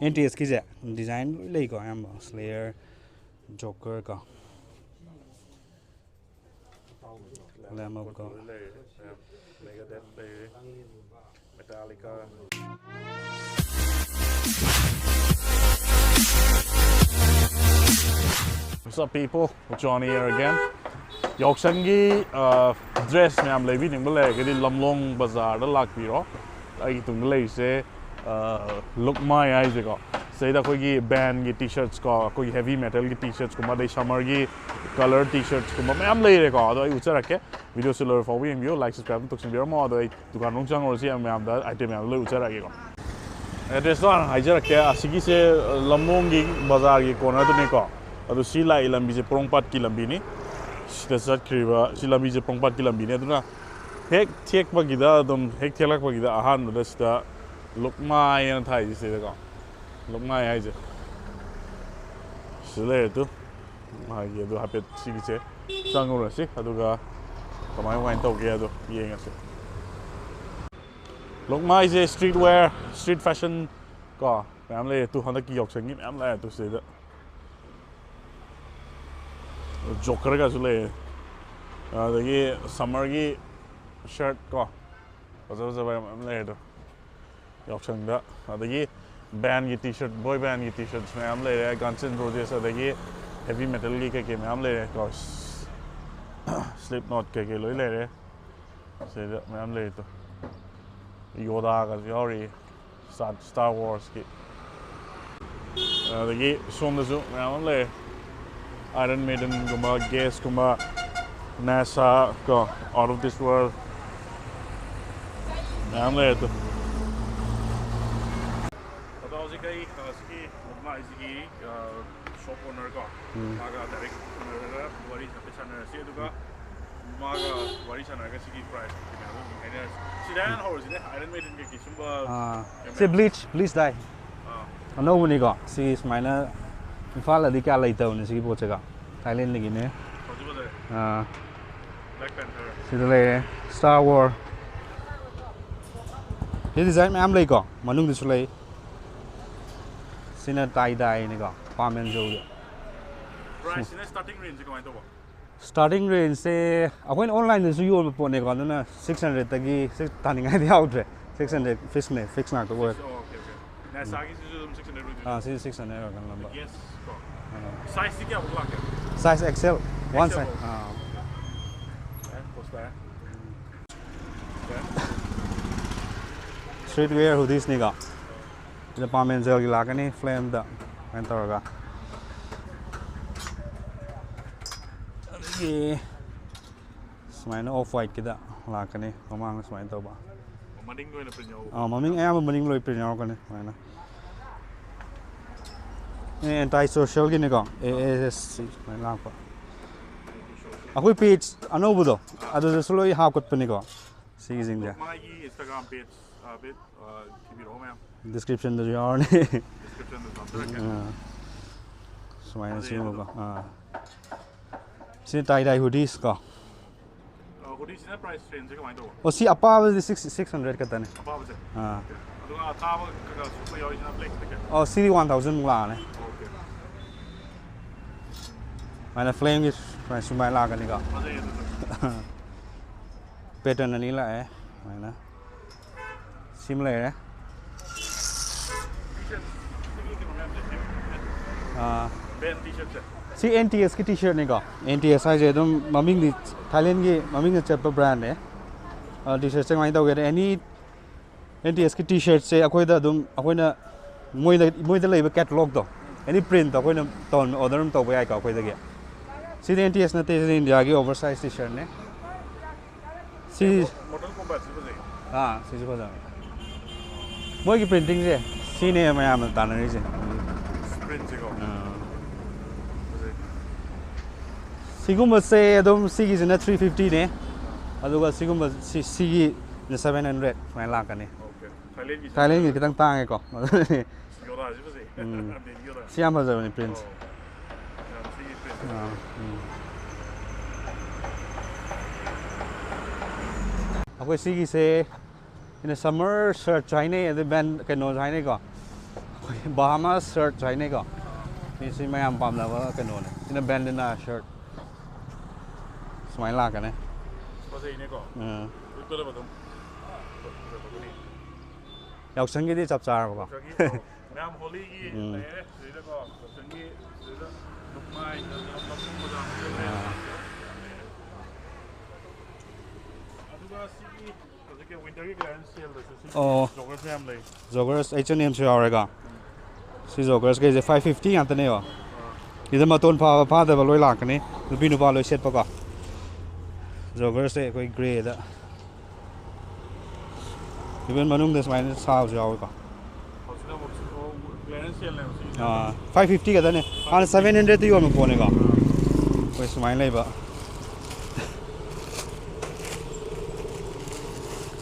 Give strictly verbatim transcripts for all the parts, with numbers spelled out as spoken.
And T ꯑꯦꯁꯀꯤꯁꯦ design ꯂꯣꯏ ꯂꯩꯀꯣ, ꯑꯌꯥꯝꯕ ꯁ꯭ꯂꯦꯌꯔ, ꯖꯣꯀꯔ ꯀꯣ, ꯂꯦꯝ ꯑꯞ ꯀꯣ꯫ Megadeth ꯂꯩꯔꯦ, Metallica. What's up, people? Johnny here again. ꯌꯥꯎꯁꯪꯒꯤ ꯗ꯭ꯔꯦꯁ ꯃꯌꯥꯝ ꯂꯩꯕꯤꯅꯤꯡꯕ ꯂꯩꯔꯒꯗꯤ ꯂꯝꯂꯣꯡ ꯕꯖꯥꯔꯗ ꯂꯥꯛꯄꯤꯔꯣ꯫ ꯑꯩꯒꯤ ꯇꯨꯡꯗ ꯂꯩꯔꯤꯁꯦ ꯂꯨꯛꯃꯥꯏ ꯍꯥꯏꯁꯦꯀꯣ꯫ ꯁꯤꯗꯩꯗ ꯑꯩꯈꯣꯏꯒꯤ ꯕꯦꯟꯒꯤ ꯇꯤ ꯁꯔꯠꯁꯀꯣ, ꯑꯩꯈꯣꯏꯒꯤ ꯍꯦꯚꯤ ꯃꯦꯇꯦꯜꯒꯤ ꯇꯤ ꯁꯔꯠꯁꯀꯨꯝꯕ, ꯑꯗꯩ ꯁꯝꯃꯔꯒꯤ ꯀꯂꯔ ꯇꯤ ꯁꯔꯠꯁꯀꯨꯝꯕ ꯃꯌꯥꯝ ꯂꯩꯔꯦꯀꯣ꯫ ꯑꯗꯣ ꯑꯩ ꯎꯠꯆꯔꯛꯀꯦ, ꯚꯤꯗꯤꯑꯣꯁꯤ ꯂꯣꯏꯔ ꯐꯥꯎꯕ ꯌꯦꯡꯕꯤꯌꯨ, ꯂꯥꯏꯛ ꯁꯕꯁꯀ꯭ꯔꯥꯏꯕ ꯇꯧꯁꯤꯟꯕꯤꯔꯝꯃꯣ꯫ ꯑꯗꯣ ꯑꯩ ꯗꯨꯀꯥꯟ ꯃꯅꯨꯡ ꯆꯪꯉꯨꯔꯁꯤ, ꯃꯌꯥꯝꯗ ꯑꯥꯏꯇꯦꯝ ꯃꯌꯥꯝꯗꯣ ꯂꯣꯏ ꯎꯠꯆꯔꯛꯑꯒꯦꯀꯣ꯫ ꯑꯦꯗ꯭ꯔꯦꯁꯇꯣ ꯍꯥꯟꯅ ꯍꯥꯏꯖꯔꯛꯀꯦ, ꯑꯁꯤꯒꯤꯁꯦ ꯂꯝꯂꯣꯡꯒꯤ ꯕꯖꯥꯔꯒꯤ ꯀꯣꯔꯅꯔꯗꯨꯅꯤꯀꯣ꯫ ꯑꯗꯣ ꯁꯤ ꯂꯥꯛꯏ ꯂꯝꯕꯤꯁꯦ ꯄꯣꯔꯣꯝꯄꯥꯠꯀꯤ ꯂꯝꯕꯤꯅꯤ꯫ ꯁꯤꯗ ꯆꯠꯈ꯭ꯔꯤꯕ ꯁꯤ ꯂꯝꯕꯤꯁꯦ ꯄꯣꯔꯣꯝꯄꯥꯠꯀꯤ ꯂꯝꯕꯤꯅꯤ꯫ ꯑꯗꯨꯅ ꯍꯦꯛ ꯊꯦꯛꯄꯒꯤꯗ, ꯑꯗꯨꯝ ꯍꯦꯛ ꯊꯦꯛꯂꯛꯄꯒꯤꯗ ꯑꯍꯥꯟꯕꯗ ꯁꯤꯗ ꯂꯨꯛꯃꯥꯏ ꯍꯥꯏꯅ ꯊꯥꯏꯁꯦ ꯁꯤꯗꯀꯣ, ꯂꯨꯛꯃꯥꯏ ꯍꯥꯏꯁꯦ ꯁꯤꯗ ꯂꯩꯔꯦ꯫ ꯑꯗꯨ ꯃꯥꯒꯤ ꯑꯗꯨ ꯍꯥꯏꯐꯦꯠ ꯁꯤꯒꯤꯁꯦ ꯆꯪꯉꯨꯔꯁꯤ, ꯑꯗꯨꯒ ꯀꯃꯥꯏ ꯀꯃꯥꯏꯅ ꯇꯧꯒꯦ ꯑꯗꯣ ꯌꯦꯡꯉꯁꯤ꯫ ꯂꯨꯛꯃꯥꯏꯁꯦ ꯁ꯭ꯇ꯭ꯔꯤꯠ ꯋꯦꯌꯔ, ꯁ꯭ꯇ꯭ꯔꯤꯠ ꯐꯦꯁꯟ ꯀꯣ ꯃꯌꯥꯝ ꯂꯩꯔꯦ꯫ ꯇꯨ ꯍꯟꯗꯛꯀꯤ ꯌꯥꯎꯁꯪꯒꯤ ꯃꯌꯥꯝ ꯂꯥꯛꯑꯦ꯫ ꯇꯨ ꯁꯤꯗꯩꯗ ꯖꯣꯀꯔꯒꯁꯨ ꯂꯩꯔꯦ, ꯑꯗꯒꯤ ꯁꯝꯃꯔꯒꯤ ꯁꯔꯠ ꯀꯣ, ꯐꯖ ꯐꯖꯕ ꯌꯥꯝ ꯃꯌꯥꯝ ꯂꯩꯔꯦ ꯑꯗꯣ ꯌꯥꯎꯁꯪꯗ꯫ ꯑꯗꯒꯤ ꯕꯦꯟꯒꯤ ꯇꯤ ꯁꯔꯠ, ꯕꯣꯏ ꯕꯦꯟꯒꯤ ꯇꯤ ꯁꯔꯠꯁ ꯃꯌꯥꯝ ꯂꯩꯔꯦ, ꯒꯟꯁ ꯑꯦꯟ ꯔꯣꯖꯦꯁ, ꯑꯗꯒꯤ ꯍꯦꯚꯤ ꯃꯦꯇꯜꯒꯤ ꯀꯩꯀꯩ ꯃꯌꯥꯝ ꯂꯩꯔꯦ ꯀꯣ, ꯁ꯭ꯂꯤꯞ ꯅꯣꯠ ꯀꯩꯀꯩ ꯂꯣꯏ ꯂꯩꯔꯦ꯫ ꯁꯤꯗ ꯃꯌꯥꯝ ꯂꯩꯔꯦ ꯇꯣ, ꯌꯣꯗꯥꯒꯁꯨ ꯌꯥꯎꯔꯤ, ꯁ꯭ꯇꯥꯔ ꯋꯥꯔꯁꯀꯤ꯫ ꯑꯗꯒꯤ ꯁꯣꯝꯗꯁꯨ ꯃꯌꯥꯝ ꯑꯃ ꯂꯩꯔꯦ, ꯑꯥꯏꯔꯟ ꯃꯦꯗꯟꯒꯨꯝꯕ, ꯒꯦꯁꯀꯨꯝꯕ, ꯅꯥꯁꯥ ꯀꯣ, ꯑꯥꯎꯠ ꯑꯣꯐ ꯗꯤꯁ ꯋꯥꯔꯜ ꯃꯌꯥꯝ ꯂꯩꯔꯦ ꯇꯣ꯫ ꯑꯗꯣ ꯍꯧꯖꯤꯛ ꯑꯩ ꯍꯧꯖꯤꯛꯀꯤ ꯃꯥꯏꯁꯤꯒꯤ ꯁꯣꯞ ꯑꯣꯅꯔ ꯀꯣ, ꯎꯝ꯫ ꯃꯥꯒ ꯗꯥꯏꯔꯦꯛ ꯎꯅꯔꯒ ꯋꯥꯔꯤ ꯍꯥꯏꯐꯦꯠ ꯁꯥꯟꯅꯔꯁꯤ, ꯑꯗꯨꯒ ꯃꯥꯒ ꯋꯥꯔꯤ ꯁꯥꯟꯅꯔꯒ ꯁꯤꯒꯤ ꯄ꯭ꯔꯥꯏꯁ ꯀꯩꯀꯥꯗꯣ ꯑꯗꯨꯝ ꯍꯥꯏꯅꯔꯁꯤ꯫ ꯁꯤꯗ ꯍꯥꯟꯅ ꯍꯧꯔꯁꯤꯅꯦ, ꯑꯥꯏꯔꯟ ꯃꯦꯗꯟ ꯀꯩꯀꯩ ꯁꯨꯝꯕ ꯑꯥ, ꯀꯩꯅꯣ ꯁꯤ ꯃꯌꯥꯝ꯫ ꯕ꯭ꯂꯤꯆ, ꯕ꯭ꯂꯤꯆ ꯗꯥꯏ꯫ ꯑꯥ꯫ ꯑꯅꯧꯕꯅꯤꯀꯣ꯫ ꯁꯤ ꯁꯨꯃꯥꯏꯅ ꯏꯝꯐꯥꯜꯗꯗꯤ ꯀꯌꯥ ꯂꯩꯇꯕꯅꯦ ꯁꯤꯒꯤ ꯄꯣꯠꯁꯦꯀꯣ꯫ ꯊꯥꯏꯂꯦꯟꯗꯒꯤꯅꯦ꯫ ꯐꯁꯨ ꯐꯖꯔꯦ꯫ ꯑꯥ꯫ Black panther. ꯁꯤꯗ ꯂꯩꯔꯦ꯫ Star war. ꯁꯤ ꯗꯤꯖꯥꯏꯟ ꯃꯌꯥꯝ ꯂꯩꯀꯣ꯫ ꯃꯅꯨꯡꯗꯁꯨ ꯂꯩ꯫ ꯁꯤꯅ tie dyeꯅꯤꯀꯣ, Palm Angelꯒꯤ꯫ Priceꯁꯤꯅ starting rangeꯁꯦ ꯀꯃꯥꯏꯅ ꯇꯧꯕ? Starting rangeꯁꯦ ꯑꯩꯈꯣꯏꯅ onlineꯗꯁꯨ ꯌꯣꯟꯕ ꯄꯣꯠꯅꯦꯀꯣ, ꯑꯗꯨꯅ six hundredꯇꯒꯤ ꯁꯤꯛꯁ ꯇꯥꯅꯤꯡꯉꯥꯏꯗꯤ ꯌꯥꯎꯗ꯭ꯔꯦ꯫ Six hundred fixꯅꯦ, fix ꯉꯥꯛꯇ ꯑꯣꯏꯔꯦ꯫ ꯑꯣ, okay, okay. ꯅꯥꯏꯁꯥꯒꯤꯁꯤꯁꯨ ꯑꯗꯨꯝ six hundred ꯑꯣꯏꯗꯣꯏꯅꯦ? ꯑꯥ, ꯁꯤꯁꯨ six hundred ꯑꯣꯏꯔꯛꯀꯅꯤ ꯂꯝꯕ꯫ Yes ꯀꯣ꯫ Sizeꯇꯤ ꯀꯌꯥꯃꯨꯛ ꯂꯥꯛꯀꯦ? Size XL, one size꯫ XL꯫ ꯑꯥ꯫ ꯌꯥꯔꯦ, post ꯇꯥꯔꯦ꯫ Streetwear hoodiesꯅꯤꯀꯣ꯫ ꯁꯤꯗ Palm Angelꯒꯤ ꯂꯥꯛꯀꯅꯤ, Flameꯗ ꯁꯨꯃꯥꯏꯅ ꯇꯧꯔꯒ꯫ ꯑꯗꯒꯤ ꯁꯨꯃꯥꯏꯅ Off-Whiteꯀꯤꯗ ꯂꯥꯛꯀꯅꯤ, ꯃꯃꯥꯡꯗ ꯁꯨꯃꯥꯏꯅ ꯇꯧꯕ꯫ ꯃꯅꯤꯡꯗ ꯑꯣꯏꯅ print ꯌꯥꯎꯕ꯫ ꯑꯥ, ꯃꯃꯤꯡ ꯑꯌꯥꯝꯕ ꯃꯅꯤꯡ ꯂꯣꯏ print ꯌꯥꯎꯔꯛꯀꯅꯤ ꯁꯨꯃꯥꯏꯅ꯫ ꯑꯦ, Anti Socialꯒꯤꯅꯤꯀꯣ, AASC ꯁꯨꯃꯥꯏꯅ ꯂꯥꯛꯄ꯫ ꯑꯩꯈꯣꯏ page ꯑꯅꯧꯕꯗꯣ, ꯑꯗꯨꯗꯁꯨ ꯂꯣꯏ ꯍꯥꯞꯀꯠꯄꯅꯤꯀꯣ ꯁꯤꯒꯤꯁꯤꯡꯁꯦ꯫ ꯃꯥꯒꯤ Instagram page, ꯑ, page, ꯑ, ꯊꯤꯕꯤꯔꯛꯑꯣ ꯃꯌꯥꯝ꯫ Descriptionꯗꯁꯨ ꯌꯥꯎꯔꯅꯤ꯫ Descriptionꯗꯁꯨ ꯍꯥꯞꯆꯔꯛꯀꯦ꯫ ꯑꯥ꯫ ꯁꯨꯃꯥꯏꯅ ꯁꯤꯒꯨꯝꯕꯀꯣ꯫ ꯑꯥ꯫ ꯁꯤꯅ tie dye hoodies ꯀꯣ꯫ ꯑ, hoodiesꯁꯤꯅ price rangeꯁꯦ ꯀꯃꯥꯏꯅ ꯇꯧꯕ? ꯑꯣ, ꯁꯤ ꯑꯄꯥꯕꯁꯤ six, six hundred ꯈꯛꯇꯅꯤ꯫ ꯑꯄꯥꯕꯁꯦ? ꯑꯥ꯫ ꯑꯗꯨꯒ ꯑꯊꯥꯕ ꯈꯔ ꯈꯔ ꯁꯨꯝꯕ ꯌꯥꯎꯔꯤꯁꯤꯅ blackꯁꯤꯗ ꯀꯌꯥ? ꯑꯣ, ꯁꯤꯗꯤ one thousandꯃꯨꯛ ꯂꯥꯛꯑꯅꯤ꯫ Okay꯫ ꯁꯨꯃꯥꯏꯅ Flameꯒꯤ ꯁꯨꯃꯥꯏꯅ, ꯁꯨꯃꯥꯏꯅ ꯂꯥꯛꯀꯅꯤꯀꯣ꯫ ꯐꯖꯩ ꯑꯗꯨꯁꯨ꯫ Pattern ꯑꯅꯤ ꯂꯥꯛꯑꯦ ꯁꯨꯃꯥꯏꯅ꯫ ꯁꯤꯃ ꯂꯩꯔꯦ꯫ T-shirt꯫ ꯁꯤꯒꯤ ꯀꯩꯅꯣ ꯃꯌꯥꯝꯁꯦ꯫ ꯑꯥ꯫ Band T-shirtꯁꯦ꯫ ꯁꯤ NTSꯀꯤ T-shirtꯅꯤꯀꯣ꯫ NTS ꯍꯥꯏꯁꯦ ꯑꯗꯨꯝ ꯃꯃꯤꯡꯗꯤ, Thailandꯒꯤ ꯃꯃꯤꯡꯅ ꯆꯠꯄ brandꯅꯦ꯫ ꯑ, T-shirtꯁꯦ ꯀꯃꯥꯏꯅ ꯇꯧꯒꯦꯗ, any NTSꯀꯤ T-shirtꯁꯦ ꯑꯩꯈꯣꯏꯗ ꯑꯗꯨꯝ, ꯑꯩꯈꯣꯏꯅ ꯃꯣꯏꯗ, ꯃꯣꯏꯗ ꯂꯩꯕ catalogꯇꯣ, any printꯇꯣ ꯑꯩꯈꯣꯏꯅ ꯇꯧꯍꯟ-, order ꯑꯗꯨꯝ ꯇꯧꯕ ꯌꯥꯏꯀꯣ ꯑꯩꯈꯣꯏꯗꯒꯤ꯫ ꯁꯤꯗꯤ NTS ꯅꯠꯇꯦ, ꯁꯤꯗꯤ Indiaꯒꯤ oversize T-shirtꯅꯦ꯫ ꯁꯤ Mortal Kombatꯁꯨ ꯐꯖꯩ꯫ ꯑꯥ, ꯁꯤꯁꯨ ꯐꯖꯕꯅꯦ꯫ ꯃꯣꯏꯒꯤ printingꯁꯦ ꯁꯤꯅꯦ ꯃꯌꯥꯝꯅ ꯇꯥꯟꯅꯔꯤꯁꯦ꯫ Printꯁꯦꯀꯣ꯫ ꯑꯥ꯫ ꯐꯖꯩ꯫ ꯁꯤꯒꯨꯝꯕꯁꯦ ꯑꯗꯨꯝ ꯁꯤꯒꯤꯁꯤꯅ three fiftyꯅꯦ, ꯑꯗꯨꯒ ꯁꯤꯒꯨꯝꯕ ꯁꯤ, ꯁꯤꯒꯤꯅ seven hundred ꯁꯨꯃꯥꯏꯅ ꯂꯥꯛꯀꯅꯤ꯫ Okay꯫ Thailandꯒꯤꯁꯦ꯫ Thailandꯒꯤ ꯈꯤꯇꯪ ꯇꯥꯡꯉꯦꯀꯣ꯫ Yodaꯁꯤ ꯐꯖꯩ꯫ ꯎꯝ꯫ Baby Yoda꯫ ꯁꯤ ꯌꯥꯝ ꯐꯖꯕꯅꯤ, prints꯫ ꯑꯣ꯫ ꯌꯥꯝ ꯊꯤꯒꯤ print꯫ ꯑꯥ, ꯎꯝ꯫ ꯑꯩꯈꯣꯏ ꯁꯤꯒꯤꯁꯦ ꯑꯩꯅ summer shirtꯁꯨ ꯍꯥꯏꯅꯩ, ꯑꯗꯩ band ꯀꯩꯅꯣꯁꯨ ꯍꯥꯏꯅꯩꯀꯣ꯫ Bahama shirt ꯍꯥꯏꯅꯩꯀꯣ꯫ ꯁꯤ ꯃꯌꯥꯝ ꯄꯥꯝꯅꯕ ꯀꯩꯅꯣꯅꯦ꯫ ꯁꯤꯅ bandana shirt꯫ ꯁꯨꯃꯥꯏꯅ ꯂꯥꯛꯀꯅꯤ꯫ ꯐꯖꯩꯅꯦꯀꯣ꯫ ꯎꯝ꯫ ꯂꯤꯠꯄꯗ ꯑꯗꯨꯝ ꯐꯖꯕꯒꯤꯅꯤ꯫ ꯌꯥꯎꯁꯪꯒꯤꯗꯤ ꯆꯞ ꯆꯥꯔꯕꯀꯣ꯫ ꯌꯥꯎꯁꯪꯒꯤ ꯃꯌꯥꯝ ꯍꯣꯂꯤꯒꯤ ꯎꯝ꯫ ꯂꯩꯔꯦ ꯁꯤꯗꯀꯣ꯫ ꯌꯥꯎꯁꯪꯒꯤ ꯁꯤꯗ ꯂꯨꯛꯃꯥꯏ, ꯂꯝꯂꯝ ꯕꯖꯥꯔ ꯂꯩꯔꯦ꯫ ꯑꯗꯨꯒ ꯁꯤꯒꯤ ꯍꯧꯖꯤꯛꯀꯤ winter ꯒꯤ clearance sale ꯗꯁꯨ ꯁꯤꯒꯤ ꯑꯣ꯫ Joggers ꯃꯌꯥꯝ ꯂꯩ꯫ Joggers H and M ꯁꯨ ꯌꯥꯎꯔꯦꯀꯣ꯫ ꯁꯤ joggers ꯈꯩꯁꯦ five fifty ꯉꯥꯛꯇꯅꯦꯕ꯫ ꯁꯤꯗ ꯃꯇꯣꯟ ꯐꯥꯕ ꯐꯥꯗꯕ ꯂꯣꯏ ꯂꯥꯛꯀꯅꯤ꯫ ꯅꯨꯄꯤ ꯅꯨꯄꯥ ꯂꯣꯏ ꯁꯦꯠꯄꯀꯣ꯫ Joggers ꯁꯦ ꯑꯩꯈꯣꯏ grey ꯗ꯫ Even ꯃꯅꯨꯡꯗ ꯁꯨꯃꯥꯏꯅ ꯁꯥꯕꯁꯨ ꯌꯥꯎꯋꯦꯀꯣ꯫ ꯍꯧꯖꯤꯛꯅ ꯑꯃꯨꯛ clearance sale ꯅꯦꯕ ꯁꯤꯒꯤ꯫ ꯑꯥ, five fifty ꯈꯛꯇꯅꯦ꯫ ꯍꯥꯟꯅ seven hundred ꯇ ꯌꯣꯟꯕ ꯄꯣꯠꯅꯦꯀꯣ꯫ ꯑꯩꯈꯣꯏ ꯁꯨꯃꯥꯏꯅ ꯂꯩꯕ꯫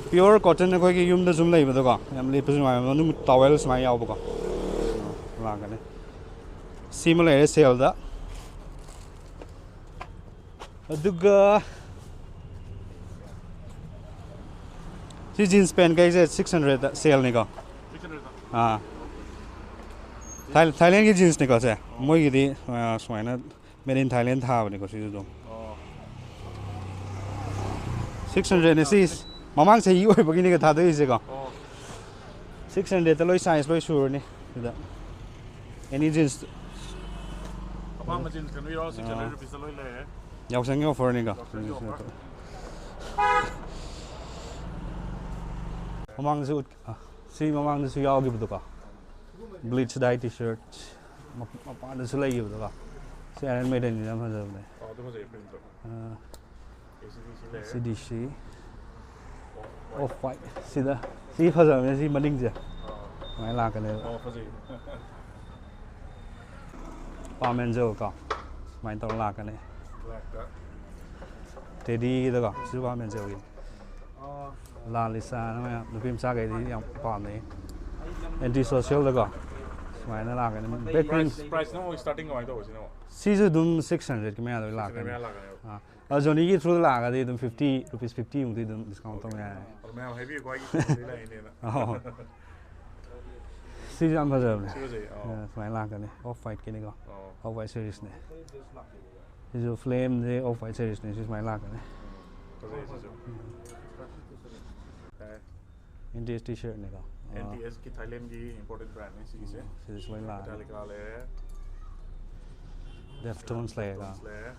Pure cotton ꯑꯩꯈꯣꯏꯒꯤ ꯌꯨꯝꯗ ꯁꯨꯝ ꯂꯩꯕꯗꯀꯣ꯫ ꯌꯥꯝ ꯂꯤꯠꯄꯁꯨ ꯅꯨꯡꯉꯥꯏꯕ꯫ ꯃꯅꯨꯡ towel ꯁꯨꯃꯥꯏꯅ ꯌꯥꯎꯕꯀꯣ꯫ ꯂꯥꯛꯀꯅꯤ꯫ ꯁꯤꯃ ꯂꯩꯔꯦ sale ꯗ꯫ ꯑꯗꯨꯒ ꯁꯤ jeans pant ꯈꯩꯁꯦ six hundred ꯗ sale ꯅꯤꯀꯣ꯫ Six hundred ꯗ꯫ ꯑꯥ꯫ Thai-, Thailand ꯀꯤ jeans ꯅꯤꯀꯣ ꯁꯦ꯫ ꯃꯣꯏꯒꯤꯗꯤ, ꯑꯥ, ꯁꯨꯃꯥꯏꯅ made in Thailand ꯊꯥꯕꯅꯤꯀꯣ ꯁꯤꯁꯨ ꯑꯗꯨꯝ꯫ ꯑꯣ꯫ Six hundred ꯅꯦ ꯁꯤ꯫ ꯃꯃꯥꯡ ꯆꯍꯤ ꯑꯣꯏꯕꯒꯤꯅꯤꯒ ꯊꯥꯗꯣꯛꯏꯁꯦꯀꯣ꯫ ꯑꯣ꯫ Six hundred ꯇ ꯂꯣꯏ size ꯂꯣꯏ ꯁꯨꯔꯅꯤ ꯁꯤꯗ꯫ Any jeans꯫ ꯑꯄꯥꯝꯕ jeans ꯀꯩꯅꯣ ꯌꯥꯎꯔ six hundred rupees ꯇ ꯂꯣꯏ ꯂꯩꯔꯦ꯫ ꯌꯥꯎꯁꯪꯒꯤ offer ꯅꯤꯀꯣ꯫ ꯌꯥꯎꯁꯪꯒꯤ offer꯫ ꯃꯃꯥꯡꯗꯁꯨ ꯎꯠ-, ꯑ, ꯁꯤ ꯃꯃꯥꯡꯗꯁꯨ ꯌꯥꯎꯈꯤꯕꯗꯣꯀꯣ꯫ Bleach dye T-shirt꯫ ꯃ-, ꯃꯄꯥꯟꯗꯁꯨ ꯂꯩꯈꯤꯕꯗꯣꯀꯣ꯫ ꯁꯤ Iron Maiden ꯒꯤ ꯌꯥꯝ ꯐꯖꯕꯅꯦ꯫ ꯑꯣ, ꯑꯗꯨ ꯐꯖꯩ print ꯇꯣ꯫ ꯑ, A C D C ꯂꯩꯔꯦ꯫ C D C꯫ Off white꯫ ꯁꯤꯗ꯫ ꯁꯤ ꯐꯖꯕꯅꯦ ꯁꯤ ꯃꯅꯤꯡꯁꯦ꯫ ꯁꯨꯃꯥꯏꯅ ꯂꯥꯛꯀꯅꯦꯕ꯫ ꯑꯣ, ꯐꯖꯩ꯫ Palm Angel ꯀꯣ꯫ ꯁꯨꯃꯥꯏꯅ ꯇꯧꯔ ꯂꯥꯛꯀꯅꯤ꯫ Black ꯇ꯫ Teddy ꯒꯤꯗꯀꯣ꯫ ꯁꯤꯁꯨ Palm Angel ꯒꯤ꯫ ꯑꯣ꯫ La Lisa ꯅ ꯃꯌꯥꯝ ꯅꯨꯄꯤ ꯃꯆꯥꯈꯩꯗꯤ ꯌꯥꯝ ꯄꯥꯝꯅꯩ꯫ Anti Social ꯗꯀꯣ꯫ ꯁꯨꯃꯥꯏꯅ ꯂꯥꯛꯀꯅꯤ꯫ Background꯫ Price ꯅ ꯑꯃꯨꯛ starting ꯀꯃꯥꯏꯅ ꯇꯧꯕ ꯁꯤꯅ ꯑꯃꯨꯛ? ꯁꯤꯁꯨ ꯑꯗꯨꯝ six hundred ꯀꯤ ꯃꯌꯥꯗ ꯂꯣꯏ ꯂꯥꯛꯀꯅꯤ꯫ ꯃꯌꯥ ꯂꯥꯛꯀꯅꯦꯕ꯫ ꯑꯥ꯫ ꯑꯗꯣ Johnny ꯒꯤ through ꯗ ꯂꯥꯛꯑꯒꯗꯤ ꯑꯗꯨꯝ fifty rupees, fifty ꯃꯨꯛꯇꯤ ꯑꯗꯨꯝ discount ꯇꯧꯕ ꯌꯥꯔꯦ꯫ ꯑꯗꯣ ꯃꯌꯥꯝ ꯍꯥꯏꯕꯤꯌꯨꯀꯣ ꯑꯩꯒꯤ ꯁꯤꯗꯩ ꯂꯥꯛꯏꯅꯦꯅ꯫ ꯑꯣ꯫ ꯁꯤꯁꯨ ꯌꯥꯝ ꯐꯖꯕꯅꯦ꯫ ꯁꯤ ꯐꯖꯩ꯫ ꯑꯣ꯫ ꯑ, ꯁꯨꯃꯥꯏꯅ ꯂꯥꯛꯀꯅꯤ, ꯑꯣꯐ ꯋꯥꯏꯠꯀꯤꯅꯤꯀꯣ꯫ ꯑꯣ꯫ ꯑꯣꯐ ꯋꯥꯏꯠ ꯁꯦꯔꯤꯁꯅꯦ꯫ ꯁꯤꯁꯨ ꯐ꯭ꯂꯦꯝꯁꯦ ꯑꯣꯐ ꯋꯥꯏꯠ ꯁꯦꯔꯤꯁꯅꯦ꯫ ꯁꯤ ꯁꯨꯃꯥꯏꯅ ꯂꯥꯛꯀꯅꯤ꯫ ꯐꯖꯩ ꯁꯤꯁꯨ꯫ ꯑꯦ꯫ ꯑꯦꯟ ꯇꯤ ꯑꯦꯁ ꯇꯤ ꯁꯔꯠꯅꯤꯀꯣ꯫ ꯑꯦꯟ ꯇꯤ ꯑꯦꯁꯀꯤ ꯊꯥꯏꯂꯦꯟꯒꯤ ꯏꯝꯄꯣꯔꯇꯦꯟ ꯕ꯭ꯔꯥꯟꯅꯤ ꯁꯤꯒꯤꯁꯦ꯫ ꯁꯤꯗ ꯁꯨꯃꯥꯏꯅ ꯂꯥꯛꯑꯅꯤ꯫ ꯃꯦꯇꯥꯂꯤꯀꯥ ꯂꯩꯔꯦ꯫ ꯗꯦꯐꯇꯣꯟꯁ ꯂꯩꯔꯦꯀꯣ꯫ ꯗꯦꯐꯇꯣꯟꯁ ꯂꯩꯔꯦ꯫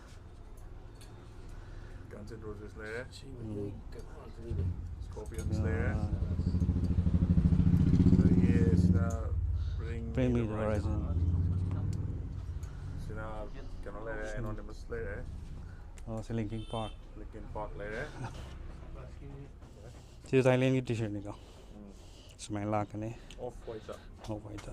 ꯒꯟꯁ ꯑꯦꯟ ꯔꯣꯖꯦꯁ ꯂꯩꯔꯦ꯫ ꯎꯝ꯫ ꯁ꯭ꯀꯣꯔꯄꯤꯌꯟꯁ ꯂꯩꯔꯦ꯫ ꯑꯗꯒꯤ ꯁꯤꯅ bring Bring Me The Horizon꯫ ꯁꯤꯅ ꯀꯩꯅꯣ ꯂꯩꯔꯦ, ꯑꯦꯅꯣꯅꯤꯃꯁ ꯂꯩꯔꯦ꯫ ꯑꯣ, ꯁꯤ ꯂꯤꯡꯀꯤꯟ ꯄꯥꯔꯛ꯫ ꯂꯤꯡꯀꯤꯟ ꯄꯥꯔꯛ ꯂꯩꯔꯦ꯫ ꯁꯤꯁꯨ ꯊꯥꯏꯂꯦꯟꯒꯤ ꯇꯤ ꯁꯔꯠꯅꯤꯀꯣ꯫ ꯁꯨꯃꯥꯏꯅ ꯂꯥꯛꯀꯅꯤ꯫ ꯑꯣꯐ ꯋꯥꯏꯠꯇ꯫ ꯑꯣꯐ ꯋꯥꯏꯠꯇ꯫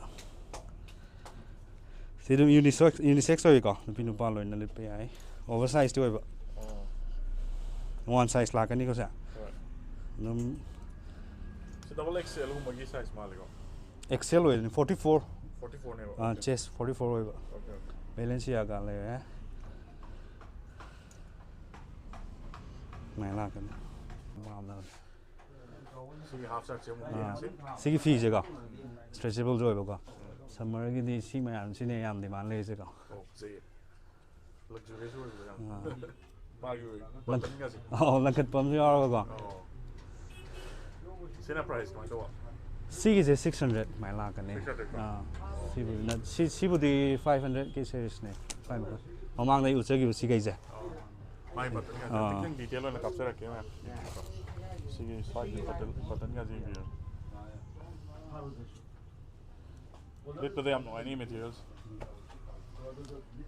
ꯁꯤ ꯑꯗꯨꯝ ꯌꯨꯅꯤꯁꯦꯛꯁ, ꯌꯨꯅꯤꯁꯦꯛꯁ ꯑꯣꯏꯀꯣ, ꯅꯨꯄꯤ ꯅꯨꯄꯥ ꯂꯣꯏꯅ ꯂꯤꯠꯄ ꯌꯥꯏ꯫ ꯑꯣꯚꯔ ꯁꯥꯏꯖꯇꯤ ꯑꯣꯏꯕ꯫ ꯑꯣ꯫ ꯋꯥꯟ ꯁꯥꯏꯖ ꯂꯥꯛꯀꯅꯤꯀꯣ ꯁꯦ꯫ ꯍꯣꯏ꯫ ꯑꯗꯨꯝ ꯁꯤ ꯗꯕꯜ ꯑꯦꯛꯁ ꯑꯦꯜꯒꯨꯝꯕꯒꯤ ꯁꯥꯏꯖ ꯃꯥꯜꯂꯦꯀꯣ꯫ ꯑꯦꯛꯁꯦꯜ ꯑꯣꯏꯗꯣꯏꯅꯤ, ꯐꯣꯔꯇꯤ ꯐꯣꯔ꯫ ꯐꯣꯔꯇꯤ ꯐꯣꯔꯅꯦꯕ꯫ ꯑꯥ, ꯆꯦꯁ ꯐꯣꯔꯇꯤ ꯐꯣꯔ ꯑꯣꯏꯕ꯫ Okay, okay. ꯕꯦꯂꯦꯟꯁꯤꯌꯥꯒ ꯂꯩꯔꯦ꯫ ꯁꯨꯃꯥꯏꯅ ꯂꯥꯛꯀꯅꯤ꯫ ꯄꯥꯝꯅꯕꯅꯦ꯫ ꯁꯤꯒꯤ ꯍꯥꯐ ꯁꯥꯔꯠꯁꯦ ꯑꯃꯨꯛ ꯑꯥ, ꯌꯦꯡꯉꯁꯤ꯫ ꯁꯤꯒꯤ ꯐꯤꯁꯦꯀꯣ, ꯁ꯭ꯇꯔꯦꯆꯦꯕꯜꯁꯨ ꯑꯣꯏꯕꯀꯣ꯫ ꯁꯝꯃꯔꯒꯤꯗꯤ ꯁꯤ ꯃꯌꯥꯝꯁꯤꯅꯦ ꯌꯥꯝ ꯗꯤꯃꯥꯟ ꯂꯩꯔꯤꯁꯦꯀꯣ꯫ ꯑꯣ, ꯐꯖꯩꯌꯦ꯫ ꯂꯛꯖꯔꯤꯌꯁ ꯑꯣꯏꯕꯗꯣ ꯌꯥꯝ꯫ ꯑꯥ꯫ ꯃꯥꯒꯤ ꯑꯣꯏ ꯕꯇꯟꯒꯁꯦ꯫ ꯑꯧ, ꯂꯪꯈꯠꯄ ꯑꯃꯁꯨ ꯌꯥꯎꯔꯒꯀꯣ꯫ ꯑꯣ꯫ ꯁꯤꯅ ꯄ꯭ꯔꯥꯏꯁ ꯀꯃꯥꯏꯅ ꯇꯧꯕ? ꯁꯤꯒꯤꯁꯦ ꯁꯤꯛꯁ ꯍꯟꯗ꯭ꯔꯦꯠ ꯁꯨꯃꯥꯏꯅ ꯂꯥꯛꯀꯅꯤ꯫ ꯁꯤꯛꯁ ꯍꯟꯗ꯭ꯔꯦꯠ ꯀꯣ? ꯑꯥ, ꯁꯤꯕꯨꯗꯤ ꯅꯠ-, ꯁꯤ, ꯁꯤꯕꯨꯗꯤ ꯐꯥꯏꯚ ꯍꯟꯗ꯭ꯔꯦꯠꯀꯤ ꯁꯦꯔꯤꯁꯅꯦ꯫ Five hundred. ꯃꯃꯥꯡꯗ ꯑꯩ ꯎꯠꯆꯈꯤꯕ ꯁꯤꯈꯩꯁꯦ꯫ ꯃꯥꯏ ꯕꯇꯟꯒꯁꯦ ꯑꯥ꯫ ꯈꯤꯇꯪ ꯗꯤꯇꯦꯜ ꯑꯣꯏꯅ ꯀꯥꯞꯆꯔꯛꯀꯦ ꯃꯌꯥꯝ꯫ ꯁꯤꯒꯤ ꯁ꯭ꯋꯥꯏꯒꯤ ꯕꯇꯟ, ꯕꯇꯟꯒꯁꯦ ꯌꯦꯡꯕꯤꯌꯨ꯫ ꯂꯤꯠꯄꯗ ꯌꯥꯝ ꯅꯨꯡꯉꯥꯏꯅꯤ ꯃꯦꯇꯤꯔꯤꯌꯦꯜꯁꯦ꯫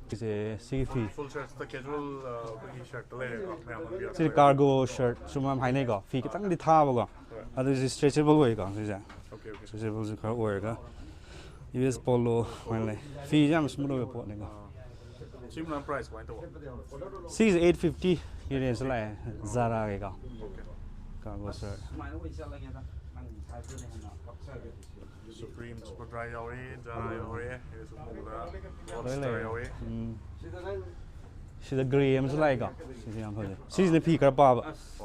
ꯁꯤꯁꯦ, ꯁꯤꯒꯤ ꯐꯤ꯫ ꯐꯨꯜ ꯁꯥꯏꯖꯇ ꯀꯦꯖꯨꯋꯦꯜ, ꯑ, ꯑꯩꯈꯣꯏꯒꯤ ꯁꯔꯠꯇ ꯂꯩꯔꯦꯀꯣ, ꯃꯌꯥꯝ ꯑꯃ ꯁꯤꯗꯤ ꯀꯥꯔꯒꯣ ꯁꯔꯠꯁꯨ ꯃꯌꯥꯝ ꯍꯥꯏꯅꯩꯀꯣ, ꯐꯤ ꯈꯤꯇꯪꯗꯤ ꯊꯥꯕꯀꯣ꯫ ꯍꯣꯏ꯫ ꯑꯗꯨꯁꯨ ꯁ꯭ꯇꯔꯦꯆꯦꯕꯜ ꯑꯣꯏꯀꯣ ꯁꯤꯁꯦ꯫ Okay, okay. ꯁ꯭ꯇꯔꯦꯆꯦꯕꯜꯁꯨ ꯈꯔ ꯑꯣꯏꯔꯒ ꯌꯨ ꯑꯦꯁ ꯄꯣꯂꯣ ꯁꯨꯃꯥꯏꯅ ꯂꯩ꯫ ꯐꯤꯁꯦ ꯌꯥꯝ ꯁ꯭ꯃꯨꯠ ꯑꯣꯏꯕ ꯄꯣꯠꯅꯤꯀꯣ꯫ ꯁꯤꯒꯨꯝꯕ ꯄ꯭ꯔꯥꯏꯁ ꯀꯃꯥꯏꯅ ꯇꯧꯕ? ꯁꯤꯁꯦ ꯑꯩꯠ ꯐꯤꯐꯇꯤꯒꯤ ꯔꯦꯟꯖꯇ ꯂꯥꯛꯑꯦ, ꯖꯥꯔꯥꯒꯤꯀꯣ꯫ ꯑꯣꯀꯦ꯫ ꯀꯥꯔꯒꯣ ꯁꯔꯠ꯫ ꯁꯨꯄ꯭ꯔꯤꯝ, ꯁꯨꯄꯔ ꯗ꯭ꯔꯥꯏ ꯌꯥꯎꯔꯤ, ꯖꯥꯔꯥ ꯌꯥꯎꯔꯤ, ꯑꯗꯨꯒ ꯁꯨꯝ ꯎꯕꯗ ꯂꯣꯏ ꯔꯣꯗꯁꯇꯔ ꯂꯩꯔꯦ꯫ ꯌꯥꯎꯔꯤ꯫ ꯎꯝ꯫ ꯁꯤꯗ ꯒ꯭ꯔꯦ ꯑꯃꯁꯨ ꯂꯥꯛꯑꯦꯀꯣ꯫ ꯁꯤꯁꯦ ꯌꯥꯝ ꯐꯖꯩ꯫ ꯁꯤꯁꯤꯅ ꯐꯤ ꯈꯔ ꯄꯥꯕ꯫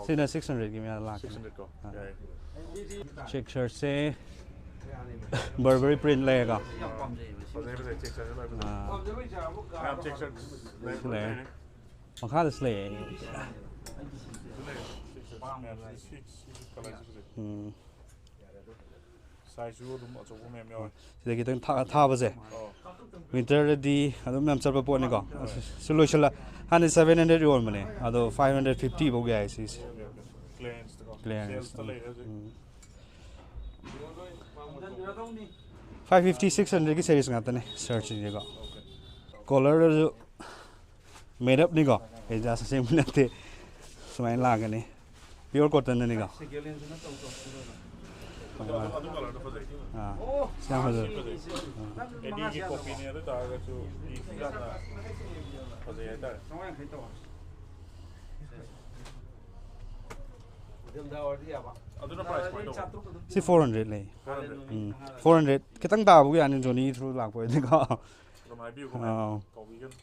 ꯁꯤꯅ ꯁꯤꯛꯁ ꯍꯟꯗ꯭ꯔꯦꯠꯀꯤ ꯃꯌꯥ ꯂꯥꯛꯀꯅꯤ꯫ ꯁꯤꯛꯁ ꯍꯟꯗ꯭ꯔꯦꯠ ꯀꯣ? ꯑꯥ꯫ ꯌꯥꯏ꯫ ꯆꯦꯛ ꯁꯔꯠꯁꯦ Burberry print ꯂꯩꯔꯒ꯫ ꯐꯖꯩ ꯐꯖꯩ ꯆꯦꯛ ꯆꯠꯁꯦ ꯂꯣꯏ ꯐꯖꯩ꯫ ꯑꯥ, ꯃꯌꯥꯝ ꯆꯦꯛ ꯆꯠ ꯁꯤ ꯂꯩꯔꯦ꯫ ꯃꯈꯥꯗꯁꯨ ꯂꯩꯌꯦ꯫ ꯃꯌꯥꯝꯁꯤ ꯁꯤ ꯀꯂꯔꯁꯤ ꯐꯖꯩ꯫ ꯎꯝ꯫ ꯁꯥꯏꯖꯁꯨ ꯑꯗꯨꯝ ꯑꯆꯧꯕ ꯃꯌꯥꯝ ꯌꯥꯎꯋꯦ꯫ ꯁꯤꯗ ꯈꯤꯇꯪ ꯊꯥ- ꯊꯥꯕꯁꯦ꯫ ꯑꯣ꯫ ꯋꯤꯟꯇꯔꯗꯗꯤ ꯑꯗꯨꯝ ꯌꯥꯝ ꯆꯠꯄ ꯄꯣꯠꯅꯤꯀꯣ꯫ ꯁꯤ ꯂꯣꯏꯁꯤꯜꯂ ꯍꯥꯟꯅ seven hundred ꯌꯣꯟꯕꯅꯦ, ꯑꯗꯣ five hundred fifty ꯐꯥꯎ ꯌꯥꯏ ꯁꯤꯁꯦ꯫ Clearance ꯇꯀꯣ꯫ Clearance꯫ Sales ꯇ ꯂꯩꯔꯦ ꯍꯧꯖꯤꯛ꯫ ꯎꯝ꯫ Five fifty, six hundred ꯀꯤ series ꯉꯥꯛꯇꯅꯦ ꯁꯔꯠꯁꯤꯡꯁꯦꯀꯣ꯫ Collar ꯗꯁꯨ made up ꯅꯤꯀꯣ, Adidas ꯑꯁꯦꯡꯕ ꯅꯠꯇꯦ꯫ ꯁꯨꯃꯥꯏꯅ ꯂꯥꯛꯀꯅꯤ, pure cotton ꯗꯅꯤꯀꯣ꯫ ꯑꯗꯨ ꯑꯗꯨ colour ꯗꯣ ꯐꯖꯩ꯫ ꯑꯥ, ꯁꯤ ꯌꯥꯝ ꯐꯖꯩ꯫ Eddie ꯒꯤ copy ꯅꯦ ꯑꯗꯨ ꯇꯥꯔꯒꯁꯨ ꯐꯤꯁꯨ ꯌꯥꯝꯅ ꯐꯖꯩ ꯍꯥꯏꯇꯥꯔꯦ꯫ ꯑꯗꯨꯅ price ꯀꯃꯥꯏꯅ ꯇꯧꯕ? ꯁꯤ four hundred ꯂꯩ꯫ Four hundred꯫ ꯎꯝ, four hundred ꯈꯤꯇꯪ ꯇꯥꯕꯕꯨ ꯌꯥꯅꯤ, Johnny through ꯂꯥꯛꯄ ꯑꯣꯏꯗꯤꯀꯣ꯫ ꯑꯗꯨꯝ ꯍꯥꯏꯕꯤꯌꯨꯀꯣ ꯑꯥ꯫ ꯃꯌꯥꯝ, ꯀꯥꯎꯕꯤꯒꯅꯨ꯫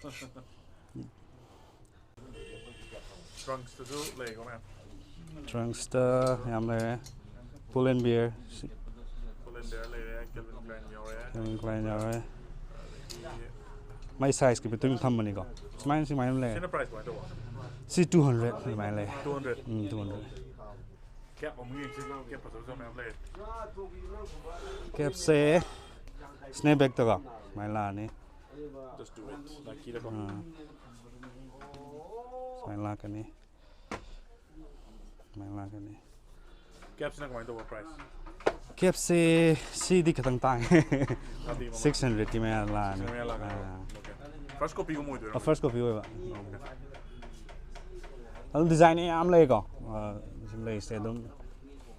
Trunks ꯇꯁꯨ ꯂꯩꯀꯣ ꯃꯌꯥꯝ꯫ Trunks ꯇ ꯌꯥꯝ ꯂꯩꯔꯦ꯫ Pull and Bear, Pull and Bear ꯂꯩꯔꯦ, Calvin Klein ꯌꯥꯎꯔꯦ꯫ Calvin Klein ꯌꯥꯎꯔꯦ꯫ ꯑꯗꯒꯤ ꯃꯥꯏ size ꯀꯤ ꯃꯇꯨꯡ ꯏꯟꯅ ꯊꯝꯕꯅꯤꯀꯣ꯫ ꯁꯨꯃꯥꯏꯅ ꯁꯨꯃꯥꯏꯅ ꯂꯩꯔꯦ꯫ ꯁꯤꯅ price ꯀꯃꯥꯏꯅ ꯇꯧꯕ? ꯁꯤ two hundred ꯑꯗꯨꯃꯥꯏꯅ ꯂꯩ꯫ Two hundred꯫ ꯎꯝ, two hundred꯫ Cap ꯑꯃꯨꯛ ꯌꯦꯡꯁꯤ, cap ꯐꯖ ꯐꯖꯕ ꯃꯌꯥꯝ ꯂꯩꯔꯦ꯫ Cap ꯁꯦ snapback ꯇꯀꯣ ꯁꯨꯃꯥꯏꯅ ꯂꯥꯛꯑꯅꯤ꯫ Just do it꯫ Nike ꯗꯀꯣ꯫ ꯑꯥ꯫ ꯁꯨꯃꯥꯏꯅ ꯂꯥꯛꯀꯅꯤ꯫ ꯁꯨꯃꯥꯏꯅ ꯂꯥꯛꯀꯅꯤ꯫ Cap ꯁꯤꯅ ꯀꯃꯥꯏꯅ ꯇꯧꯕ price? Cap ꯁꯦ ꯁꯤꯗꯤ ꯈꯤꯇꯪ ꯇꯥꯡꯉꯦ꯫ ꯑꯗꯨꯗꯤ ꯃꯃꯜ Six hundred ꯀꯤ ꯃꯌꯥ ꯂꯥꯛꯑꯅꯤ꯫ ꯁꯤꯛꯁ ꯍꯟꯗ꯭ꯔꯦꯠ ꯂꯥꯛꯀꯅꯤ꯫ ꯑꯥ꯫ Okay꯫ First copy ꯒꯨꯝꯕ ꯑꯣꯏꯗꯣꯏꯔꯣ? ꯑ, first copy ꯑꯣꯏꯕ꯫ ꯑꯗꯨꯝ design ꯌꯥꯝ ꯂꯩꯀꯣ꯫ ꯑ, ꯁꯤ ꯂꯩꯁꯦ ꯑꯗꯨꯝ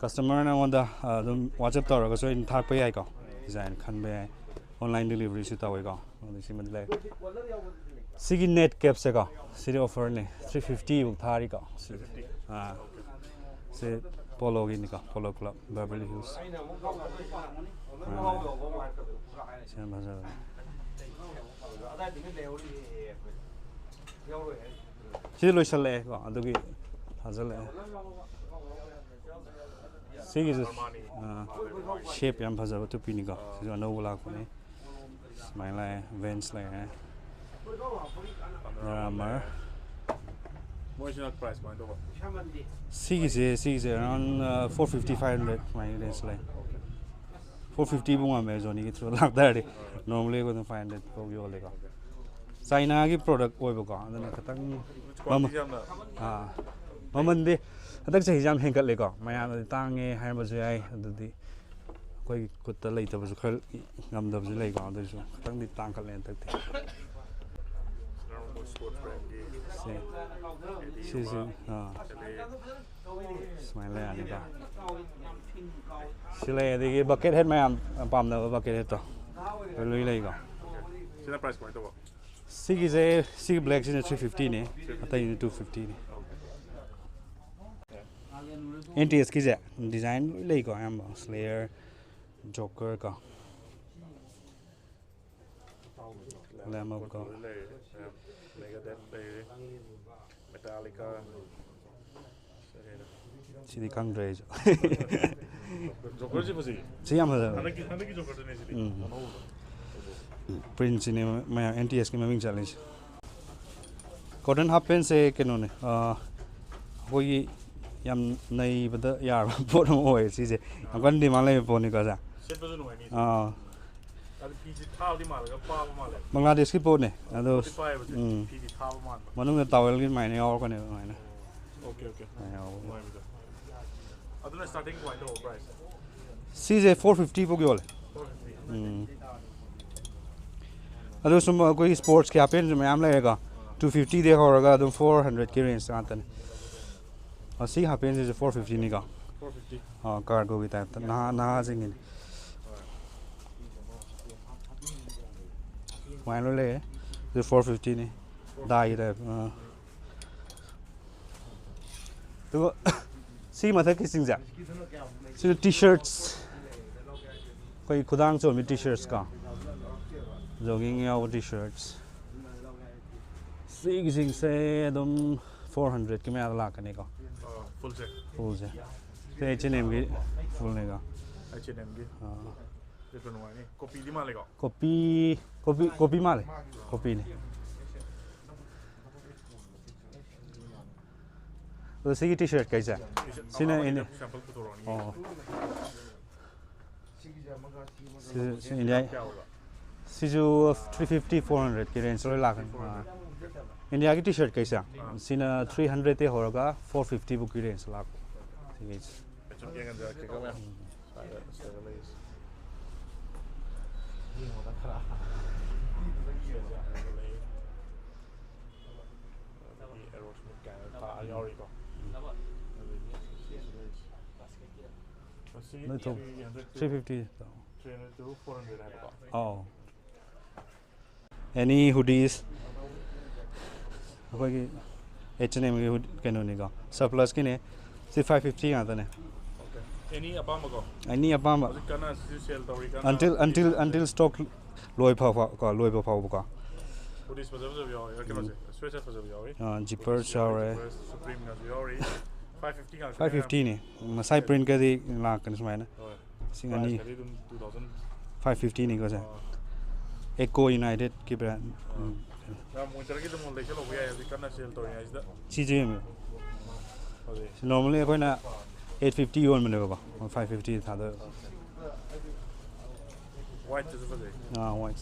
customer ꯅ ꯑꯩꯉꯣꯟꯗ, ꯑ, ꯑꯗꯨꯝ WhatsApp ꯇꯧꯔꯒꯁꯨ ꯑꯩꯅ ꯊꯥꯔꯛꯄ ꯌꯥꯏꯀꯣ꯫ Design ꯈꯟꯕ ꯌꯥꯏ꯫ Online delivery ꯁꯨ ꯇꯧꯋꯦꯀꯣ꯫ ꯑꯗꯨ ꯁꯤꯃꯗꯤ ꯂꯩ꯫ ꯁꯤꯒꯤ net cap ꯁꯦꯀꯣ, ꯁꯤꯗꯤ offer ꯅꯦ, three fifty ꯐꯥꯎ ꯊꯥꯔꯤꯀꯣ꯫ ꯁꯤ, ꯑꯥ, ꯁꯤ Polo ꯒꯤꯅꯤꯀꯣ, Polo Club, Beverly Hills꯫ ꯑꯥ, ꯁꯤ ꯌꯥꯝ ꯐꯖꯕꯅꯦ꯫ ꯁꯤꯗꯤ ꯂꯣꯏꯁꯜꯂꯛꯑꯦꯀꯣ, ꯑꯗꯨꯒꯤ ꯊꯥꯖꯤꯜꯂꯛꯑꯦ꯫ ꯁꯤꯒꯤꯁꯨ ꯁꯦꯞ ꯌꯥꯝ ꯐꯖꯕ ꯇꯨꯄꯤꯅꯤꯀꯣ꯫ ꯁꯤꯁꯨ ꯑꯅꯧꯕ ꯂꯥꯛꯄꯅꯤ꯫ ꯁꯨꯃꯥꯏꯅ ꯂꯥꯛꯑꯦ, ꯚꯦꯟꯁ ꯂꯩꯔꯦ, ꯑꯟꯗꯔ ꯑꯥꯔꯃꯔ꯫ ꯃꯣꯏꯁꯤꯅ ꯄ꯭ꯔꯥꯏꯁ ꯀꯃꯥꯏꯅ ꯇꯧꯕ? ꯁꯤꯒꯤꯁꯦ ꯁꯤꯒꯤꯁꯦ around four fifty five hundred ꯁꯨꯃꯥꯏꯅ ꯔꯦꯟꯖ ꯂꯩ꯫ ꯐꯣꯔ ꯐꯤꯐꯇꯤꯕꯨ ꯉꯝꯃꯦ ꯖꯣꯅꯤꯒꯤ ꯊ꯭ꯔꯨ ꯂꯥꯛꯇꯥꯔꯗꯤ꯫ ꯅꯣꯔꯃꯦꯜꯂꯤ ꯑꯩꯈꯣꯏ ꯑꯗꯨꯝ ꯐꯥꯏꯚ ꯍꯟꯗ꯭ꯔꯦꯠ ꯐꯥꯎ ꯌꯣꯜꯂꯦꯀꯣ꯫ ꯆꯥꯏꯅꯥꯒꯤ ꯄ꯭ꯔꯣꯗꯛ ꯑꯣꯏꯕꯀꯣ, ꯑꯗꯨꯅ ꯈꯤꯇꯪ ꯃꯃꯜ ꯀ꯭ꯋꯥꯂꯤꯇꯤꯁꯦ ꯌꯥꯝꯅ ꯑꯥ ꯃꯃꯜꯗꯤ ꯍꯟꯗꯛ ꯆꯍꯤꯁꯦ ꯌꯥꯝ ꯍꯦꯟꯒꯠꯂꯦꯀꯣ꯫ ꯃꯌꯥꯝꯅꯗꯤ ꯇꯥꯡꯉꯦ ꯍꯥꯏꯔꯝꯕꯁꯨ ꯌꯥꯏ꯫ ꯑꯗꯨꯗꯤ ꯑꯩꯈꯣꯏꯒꯤ ꯈꯨꯠꯇ ꯂꯩꯇꯕꯁꯨ ꯈꯔ ꯉꯝꯗꯕꯁꯨ ꯂꯩꯀꯣ꯫ ꯑꯗꯨꯁꯨ ꯈꯤꯇꯪꯗꯤ ꯇꯥꯡꯈꯠꯂꯦ ꯍꯟꯗꯛꯇꯤ꯫ ꯁ꯭ꯀꯣꯠ ꯕ꯭ꯔꯦꯟꯒꯤ ꯁꯤ ꯁꯤꯁꯤ ꯑꯥ ꯁꯨꯃꯥꯏꯅ ꯂꯩꯔꯅꯤꯀꯣ꯫ ꯁꯤ ꯂꯩ, ꯑꯗꯒꯤ ꯕꯀꯦꯠ ꯍꯦꯠ ꯃꯌꯥꯝ ꯄꯥꯝꯅꯕ ꯕꯀꯦꯠ ꯍꯦꯠꯇꯣ ꯂꯣꯏ ꯂꯩꯀꯣ꯫ ꯁꯤꯅ ꯄ꯭ꯔꯥꯏꯁ ꯀꯃꯥꯏꯅ ꯇꯧꯕ? ꯁꯤꯒꯤꯁꯦ ꯁꯤꯒꯤ ꯕ꯭ꯂꯦꯛꯁꯤꯅ ꯊ꯭ꯔꯤ ꯐꯤꯐꯇꯤꯅꯤ, ꯑꯇꯩꯅ ꯇꯨ ꯐꯤꯐꯇꯤꯅꯤ꯫ ꯑꯦꯟ ꯇꯤ ꯑꯦꯁꯀꯤꯁꯦ ꯗꯤꯖꯥꯏꯟ ꯂꯣꯏ ꯂꯩꯀꯣ, ꯑꯌꯥꯝꯕ ꯁ꯭ꯂꯦꯌꯔ, ꯖꯣꯀꯔ ꯀꯣ꯫ ꯂꯦꯝ ꯑꯞ ꯀꯣ꯫ ꯂꯩꯔꯦ, ꯃꯦꯒꯥꯗꯦꯠ ꯂꯩꯔꯦ, ꯃꯦꯇꯥꯂꯤꯀꯥ꯫ ꯁꯤꯗꯤ ꯈꯪꯗ꯭ꯔꯦ ꯑꯩꯁꯨ꯫ ꯖꯣꯀꯔꯁꯤ ꯐꯖꯩ꯫ ꯁꯤ ꯌꯥꯝ ꯐꯖꯕ꯫ ꯍꯟꯗꯛꯀꯤ ꯍꯟꯗꯛꯀꯤ ꯖꯣꯀꯔꯗꯨꯅꯦ ꯁꯤꯗꯤ꯫ ꯎꯝ꯫ ꯑꯅꯧꯕꯗꯣ꯫ ꯄ꯭ꯔꯤꯟꯁꯁꯤꯅꯦ ꯃꯌꯥꯝ ꯑꯦꯟ ꯇꯤ ꯑꯦꯁꯀꯤ ꯃꯃꯤꯡ ꯆꯠꯂꯤꯁꯦ꯫ ꯀꯣꯇꯟ ꯍꯥꯞ ꯄꯦꯟꯁꯦ ꯀꯩꯅꯣꯅꯦ, ꯑꯩꯈꯣꯏꯒꯤ ꯌꯥꯝ ꯅꯩꯕꯗ ꯌꯥꯔꯕ ꯄꯣꯠ ꯑꯃ ꯑꯣꯏꯌꯦ ꯁꯤꯁꯦ꯫ ꯌꯥꯝ ꯀꯟꯅ ꯗꯤꯃꯥꯟ ꯂꯩꯕ ꯄꯣꯠꯅꯤꯀꯣ ꯁꯦ꯫ ꯁꯦꯠꯄꯁꯨ ꯅꯨꯡꯉꯥꯏꯅꯤ꯫ ꯑꯥ ꯑꯗꯨ ꯐꯤꯁꯤ ꯊꯥꯕꯗꯤ ꯃꯥꯜꯂꯒ ꯄꯥꯕ ꯃꯥꯜꯂꯦ꯫ ꯕꯪꯒ꯭ꯂꯥꯗꯦꯁꯀꯤ ꯄꯣꯠꯅꯦ ꯑꯗꯣ꯫ ꯄꯣꯠꯇꯤ ꯄꯥꯏꯌꯦꯕ ꯁꯤ꯫ ꯎꯝ꯫ ꯐꯤꯗꯤ ꯊꯥꯕ ꯃꯥꯟꯕ꯫ ꯃꯅꯨꯡꯗ ꯇꯥꯋꯦꯜꯒꯤ ꯑꯗꯨꯃꯥꯏꯅ ꯌꯥꯎꯔꯛꯀꯅꯦꯕ ꯑꯗꯨꯃꯥꯏꯅ꯫ Okay okay. ꯑꯗꯨꯃꯥꯏꯅ ꯌꯥꯎꯕꯅꯦ꯫ ꯅꯨꯡꯉꯥꯏꯕꯗꯣ꯫ ꯑꯗꯨꯅ ꯁ꯭ꯇꯥꯔꯇꯤꯡ ꯀꯃꯥꯏꯅ ꯇꯧꯕ ꯄ꯭ꯔꯥꯏꯁ? ꯁꯤꯁꯦ ꯐꯣꯔ ꯐꯤꯐꯇꯤ ꯐꯥꯎ ꯌꯣꯜꯂꯦ꯫ ꯎꯝ꯫ ꯑꯗꯨ ꯁꯨꯝ ꯑꯩꯈꯣꯏꯒꯤ ꯁ꯭ꯄꯣꯔꯠꯁꯀꯤ ꯍꯥꯄꯦꯟꯁꯨ ꯃꯌꯥꯝ ꯂꯩꯔꯦꯀꯣ꯫ ꯇꯨ ꯐꯤꯐꯇꯤꯗꯒꯤ ꯍꯧꯔꯒ ꯑꯗꯨꯝ ꯐꯣꯔ ꯍꯟꯗ꯭ꯔꯦꯠꯀꯤ ꯔꯦꯟꯖ ꯉꯥꯛꯇꯅꯤ꯫ ꯑꯣ, ꯁꯤꯒꯤ ꯍꯥꯄꯦꯟꯁꯤꯁꯨ ꯐꯣꯔ ꯐꯤꯐꯇꯤꯅꯤꯀꯣ꯫ Four fifty. ꯑꯥ, ꯀꯥꯔꯒꯣꯒꯤ ꯇꯥꯏꯞꯇ ꯅꯍꯥ ꯅꯍꯥꯁꯤꯡꯒꯤꯅꯤ꯫ ꯁꯨꯃꯥꯏꯅ ꯂꯣꯏ ꯂꯩꯔꯦ꯫ ꯁꯤ ꯐꯣꯔ ꯐꯤꯐꯇꯤꯅꯤ꯫ ꯗꯥꯏꯒꯤ ꯇꯥꯏꯞ꯫ ꯑꯥ꯫ ꯑꯗꯨꯒ ꯁꯤꯒꯤ ꯃꯊꯛꯀꯤꯁꯤꯡꯁꯦ ꯁꯤꯅ ꯇꯤ ꯁꯔꯠꯁ, ꯑꯩꯈꯣꯏ ꯈꯨꯗꯥꯡ ꯆꯣꯟꯕꯤ ꯇꯤ ꯁꯔꯠꯁ ꯀꯣ, ꯖꯣꯒꯤꯡ ꯌꯥꯎꯕ ꯇꯤ ꯁꯔꯠꯁ꯫ ꯁꯤꯒꯤꯁꯤꯡꯁꯦ ꯑꯗꯨꯝ ꯐꯣꯔ ꯍꯟꯗ꯭ꯔꯦꯠꯀꯤ ꯃꯌꯥꯗ ꯂꯥꯛꯀꯅꯤꯀꯣ꯫ ꯑꯥ, ꯐꯨꯜꯁꯦ꯫ ꯐꯨꯜꯁꯦ꯫ ꯁꯤ ꯑꯦꯆ ꯑꯦꯟ ꯑꯦꯝꯒꯤ ꯐꯨꯜꯅꯦꯀꯣ꯫ ꯑꯩꯆ ꯑꯦꯟ ꯑꯦꯝꯒꯤ꯫ ꯑꯥ, ꯂꯤꯠꯄ ꯅꯨꯡꯉꯥꯏꯅꯤ꯫ ꯀꯣꯄꯤꯗꯤ ꯃꯥꯜꯂꯦꯀꯣ꯫ ꯀꯣꯄꯤ ꯀꯣꯄꯤ ꯀꯣꯄꯤ ꯃꯥꯜꯂꯦ꯫ ꯀꯣꯄꯤꯅꯤ꯫ ꯑꯗꯣ ꯁꯤꯒꯤ ꯇꯤ ꯁꯔꯠ ꯀꯩꯁꯦ? ꯁꯤꯅ ꯑꯦꯅꯤ꯫ ꯁꯦꯝꯄꯜ ꯄꯨꯊꯣꯔꯛꯑꯣꯅꯤ꯫ ꯑꯣ꯫ ꯁꯤ, ꯁꯤ ꯏꯟꯗꯤꯌꯥ꯫ ꯀꯌꯥ ꯑꯣꯏꯕ? ꯁꯤꯁꯨ ꯊ꯭ꯔꯤ ꯐꯤꯐꯇꯤ ꯐꯣꯔ ꯍꯟꯗ꯭ꯔꯦꯗꯀꯤ ꯔꯦꯟꯖ ꯂꯣꯏ ꯂꯥꯛꯀꯅꯤ꯫ ꯑꯥ꯫ ꯏꯟꯗꯤꯌꯥꯒꯤ ꯇꯤ ꯁꯔꯠ ꯀꯩꯁꯦ? ꯁꯤꯅ ꯊ꯭ꯔꯤ ꯍꯟꯗ꯭ꯔꯦꯗꯇꯩ ꯍꯧꯔꯒ ꯐꯣꯔ ꯐꯤꯐꯇꯤ ꯕꯨꯛꯀꯤ ꯔꯦꯟꯖ ꯂꯥꯛꯄ꯫ ꯁꯤꯒꯤꯁꯦ꯫ ꯁꯨꯝ ꯌꯦꯡꯍꯟꯖꯔꯛꯀꯦꯀꯣ ꯃꯌꯥꯝ꯫ ꯁ꯭ꯋꯥꯏꯗ ꯁꯤꯗꯒ ꯂꯩꯔꯤꯁꯦ꯫ ꯑꯗꯒꯤ ꯑꯦꯔꯣ ꯁ꯭ꯃꯨꯠ ꯀꯥꯏꯅ ꯊꯥ ꯌꯥꯎꯔꯤꯀꯣ꯫ ꯑꯗꯒꯤ ꯁꯤꯁꯨ ꯂꯩꯔꯤꯁꯦ꯫ ꯃꯁꯤ ꯂꯣꯏ ꯊꯣꯛ-, three hundred to three fifty. three hundred to four hundred ꯍꯥꯏꯕꯀꯣ꯫ ꯑꯧ꯫ ꯑꯦꯅꯤ ꯍꯨꯗꯤꯁ꯫ ꯑꯩꯈꯣꯏꯒꯤ ꯑꯦꯆ ꯑꯦꯟ ꯑꯦꯝꯒꯤ ꯀꯩꯅꯣꯅꯤꯀꯣ, ꯁꯔꯄ꯭ꯂꯁꯀꯤꯅꯦ꯫ ꯁꯤ ꯐꯥꯏꯚ ꯐꯤꯐꯇꯤ ꯉꯥꯛꯇꯅꯦ꯫ ꯑꯦꯅꯤ ꯑꯄꯥꯝꯕꯀꯣ꯫ ꯑꯦꯅꯤ ꯑꯄꯥꯝꯕ꯫ ꯍꯧꯖꯤꯛ ꯀꯟꯅ ꯁꯤ ꯁꯦꯜ ꯇꯧꯔꯤ ꯀꯟꯅ꯫ Until until until stock ꯂꯣꯏ ꯐꯥꯎꯕ ꯀꯣ, ꯂꯣꯏꯕ ꯐꯥꯎꯕꯀꯣ꯫ ꯍꯨꯗꯤꯁ ꯐꯖ ꯐꯖꯕ ꯌꯥꯎꯋꯦ꯫ ꯀꯩꯅꯣꯁꯦ, ꯁ꯭ꯋꯦꯠꯁꯦ ꯐꯖꯕ ꯌꯥꯎꯋꯦ꯫ ꯑꯥ, ꯖꯤꯄꯔꯁ ꯌꯥꯎꯔꯦ꯫ ꯁꯨꯄ꯭ꯔꯤꯝꯒꯁꯨ ꯌꯥꯎꯔꯤ꯫ ꯐꯥꯏꯚ ꯐꯤꯐꯇꯤ ꯉꯥꯛꯇꯅꯦ꯫ ꯐꯥꯏꯚ ꯐꯤꯐꯇꯤꯅꯤ꯫ ꯃꯁꯥꯏ ꯄ꯭ꯔꯤꯟꯀꯗꯤ ꯂꯥꯛꯀꯅꯤ ꯁꯨꯃꯥꯏꯅ꯫ ꯍꯣꯏ꯫ ꯂꯤꯁꯤꯡ ꯑꯅꯤ꯫ ꯄ꯭ꯔꯥꯏꯁꯀꯗꯤ ꯑꯗꯨꯝ two thousand꯫ ꯐꯥꯏꯚ ꯐꯤꯐꯇꯤꯅꯤꯀꯣ ꯁꯦ꯫ ꯑꯥ꯫ ꯑꯦꯀꯣ ꯌꯨꯅꯥꯏꯇꯦꯠꯀꯤ ꯕ꯭ꯔꯥꯟ꯫ ꯎꯝ꯫ ꯃꯌꯥꯝ ꯋꯤꯟꯇꯔꯒꯤ ꯑꯗꯨꯝ ꯂꯩꯁꯜꯍꯧꯕ ꯌꯥꯏ ꯍꯧꯖꯤꯛ ꯀꯟꯅ ꯁꯦꯜ ꯇꯧꯔꯤꯉꯩꯁꯤꯗ꯫ ꯁꯤꯁꯦ ꯌꯦꯡꯉꯨ꯫ ꯐꯖꯩ꯫ ꯁꯤ normally ꯑꯩꯈꯣꯏꯅ ꯑꯩꯠ ꯐꯤꯐꯇꯤ ꯌꯣꯟꯕꯅꯦꯕꯀꯣ, ꯐꯥꯏꯚ ꯐꯤꯐꯇꯤ ꯊꯥꯗꯣꯛꯑꯦ꯫ ꯋꯥꯏꯠꯇꯁꯨ ꯐꯖꯩ꯫ ꯑꯥ, ꯋꯥꯏꯠ꯫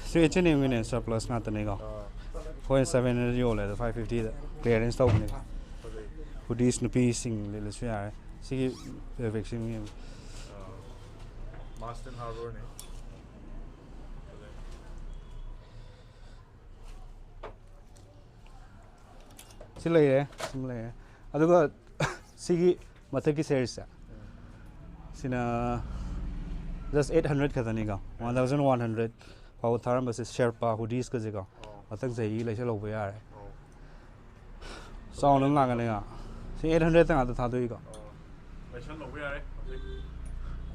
ꯁꯤ ꯑꯦꯆ ꯑꯦꯟ ꯑꯦꯝꯒꯤꯅꯦ, ꯁꯔꯄ꯭ꯂꯁ ꯉꯥꯛꯇꯅꯦꯀꯣ꯫ ꯑꯥ꯫ ꯑꯩꯈꯣꯏꯅ ꯁꯚꯦꯟ ꯍꯟꯗ꯭ꯔꯦꯗ ꯌꯣꯜꯂꯦ, ꯑꯗꯣ ꯐꯥꯏꯚ ꯐꯤꯐꯇꯤꯗ ꯀ꯭ꯂꯤꯌꯥꯔꯦꯟꯁ ꯇꯧꯕꯅꯦ꯫ ꯐꯖꯩ꯫ ꯍꯨꯗꯤꯁ ꯅꯨꯄꯤꯁꯤꯡ ꯂꯤꯠꯂꯁꯨ ꯌꯥꯔꯦ꯫ ꯁꯤꯒꯤ ꯐꯦꯕ꯭ꯔꯤꯛꯁꯤꯡ ꯌꯦꯡꯉꯨ꯫ ꯑꯥ꯫ ꯃꯥꯁꯇꯟ ꯍꯥꯔꯕꯔꯅꯤ꯫ ꯐꯖꯩ꯫ ꯁꯤ ꯂꯩꯔꯦ, ꯁꯤꯃ ꯂꯩꯔꯦ꯫ ꯑꯗꯨꯒ ꯁꯤꯒꯤ ꯃꯊꯛꯀꯤ ꯁꯦꯔꯤꯁꯁꯦ, ꯁꯤꯅ just eight hundred ꯈꯛꯇꯅꯤꯀꯣ, one thousand one hundred ꯐꯥꯎꯕ ꯊꯥꯔꯝꯕꯁꯦ ꯁꯦꯔꯄꯥ ꯍꯨꯗꯤꯁꯀꯁꯦꯀꯣ꯫ ꯃꯊꯪ ꯆꯍꯤꯒꯤ ꯂꯩꯁꯜꯍꯧꯕ ꯌꯥꯔꯦ꯫ ꯑꯣ꯫ ꯆꯥꯎꯅ ꯑꯗꯨꯝ ꯂꯥꯛꯀꯅꯤꯀꯣ꯫ ꯁꯤ eight hundred ꯉꯥꯛꯇ ꯊꯥꯗꯣꯛꯏꯀꯣ꯫ ꯑꯣ꯫ ꯂꯩꯁꯜꯍꯧꯕ ꯌꯥꯔꯦ ꯍꯧꯖꯤꯛ꯫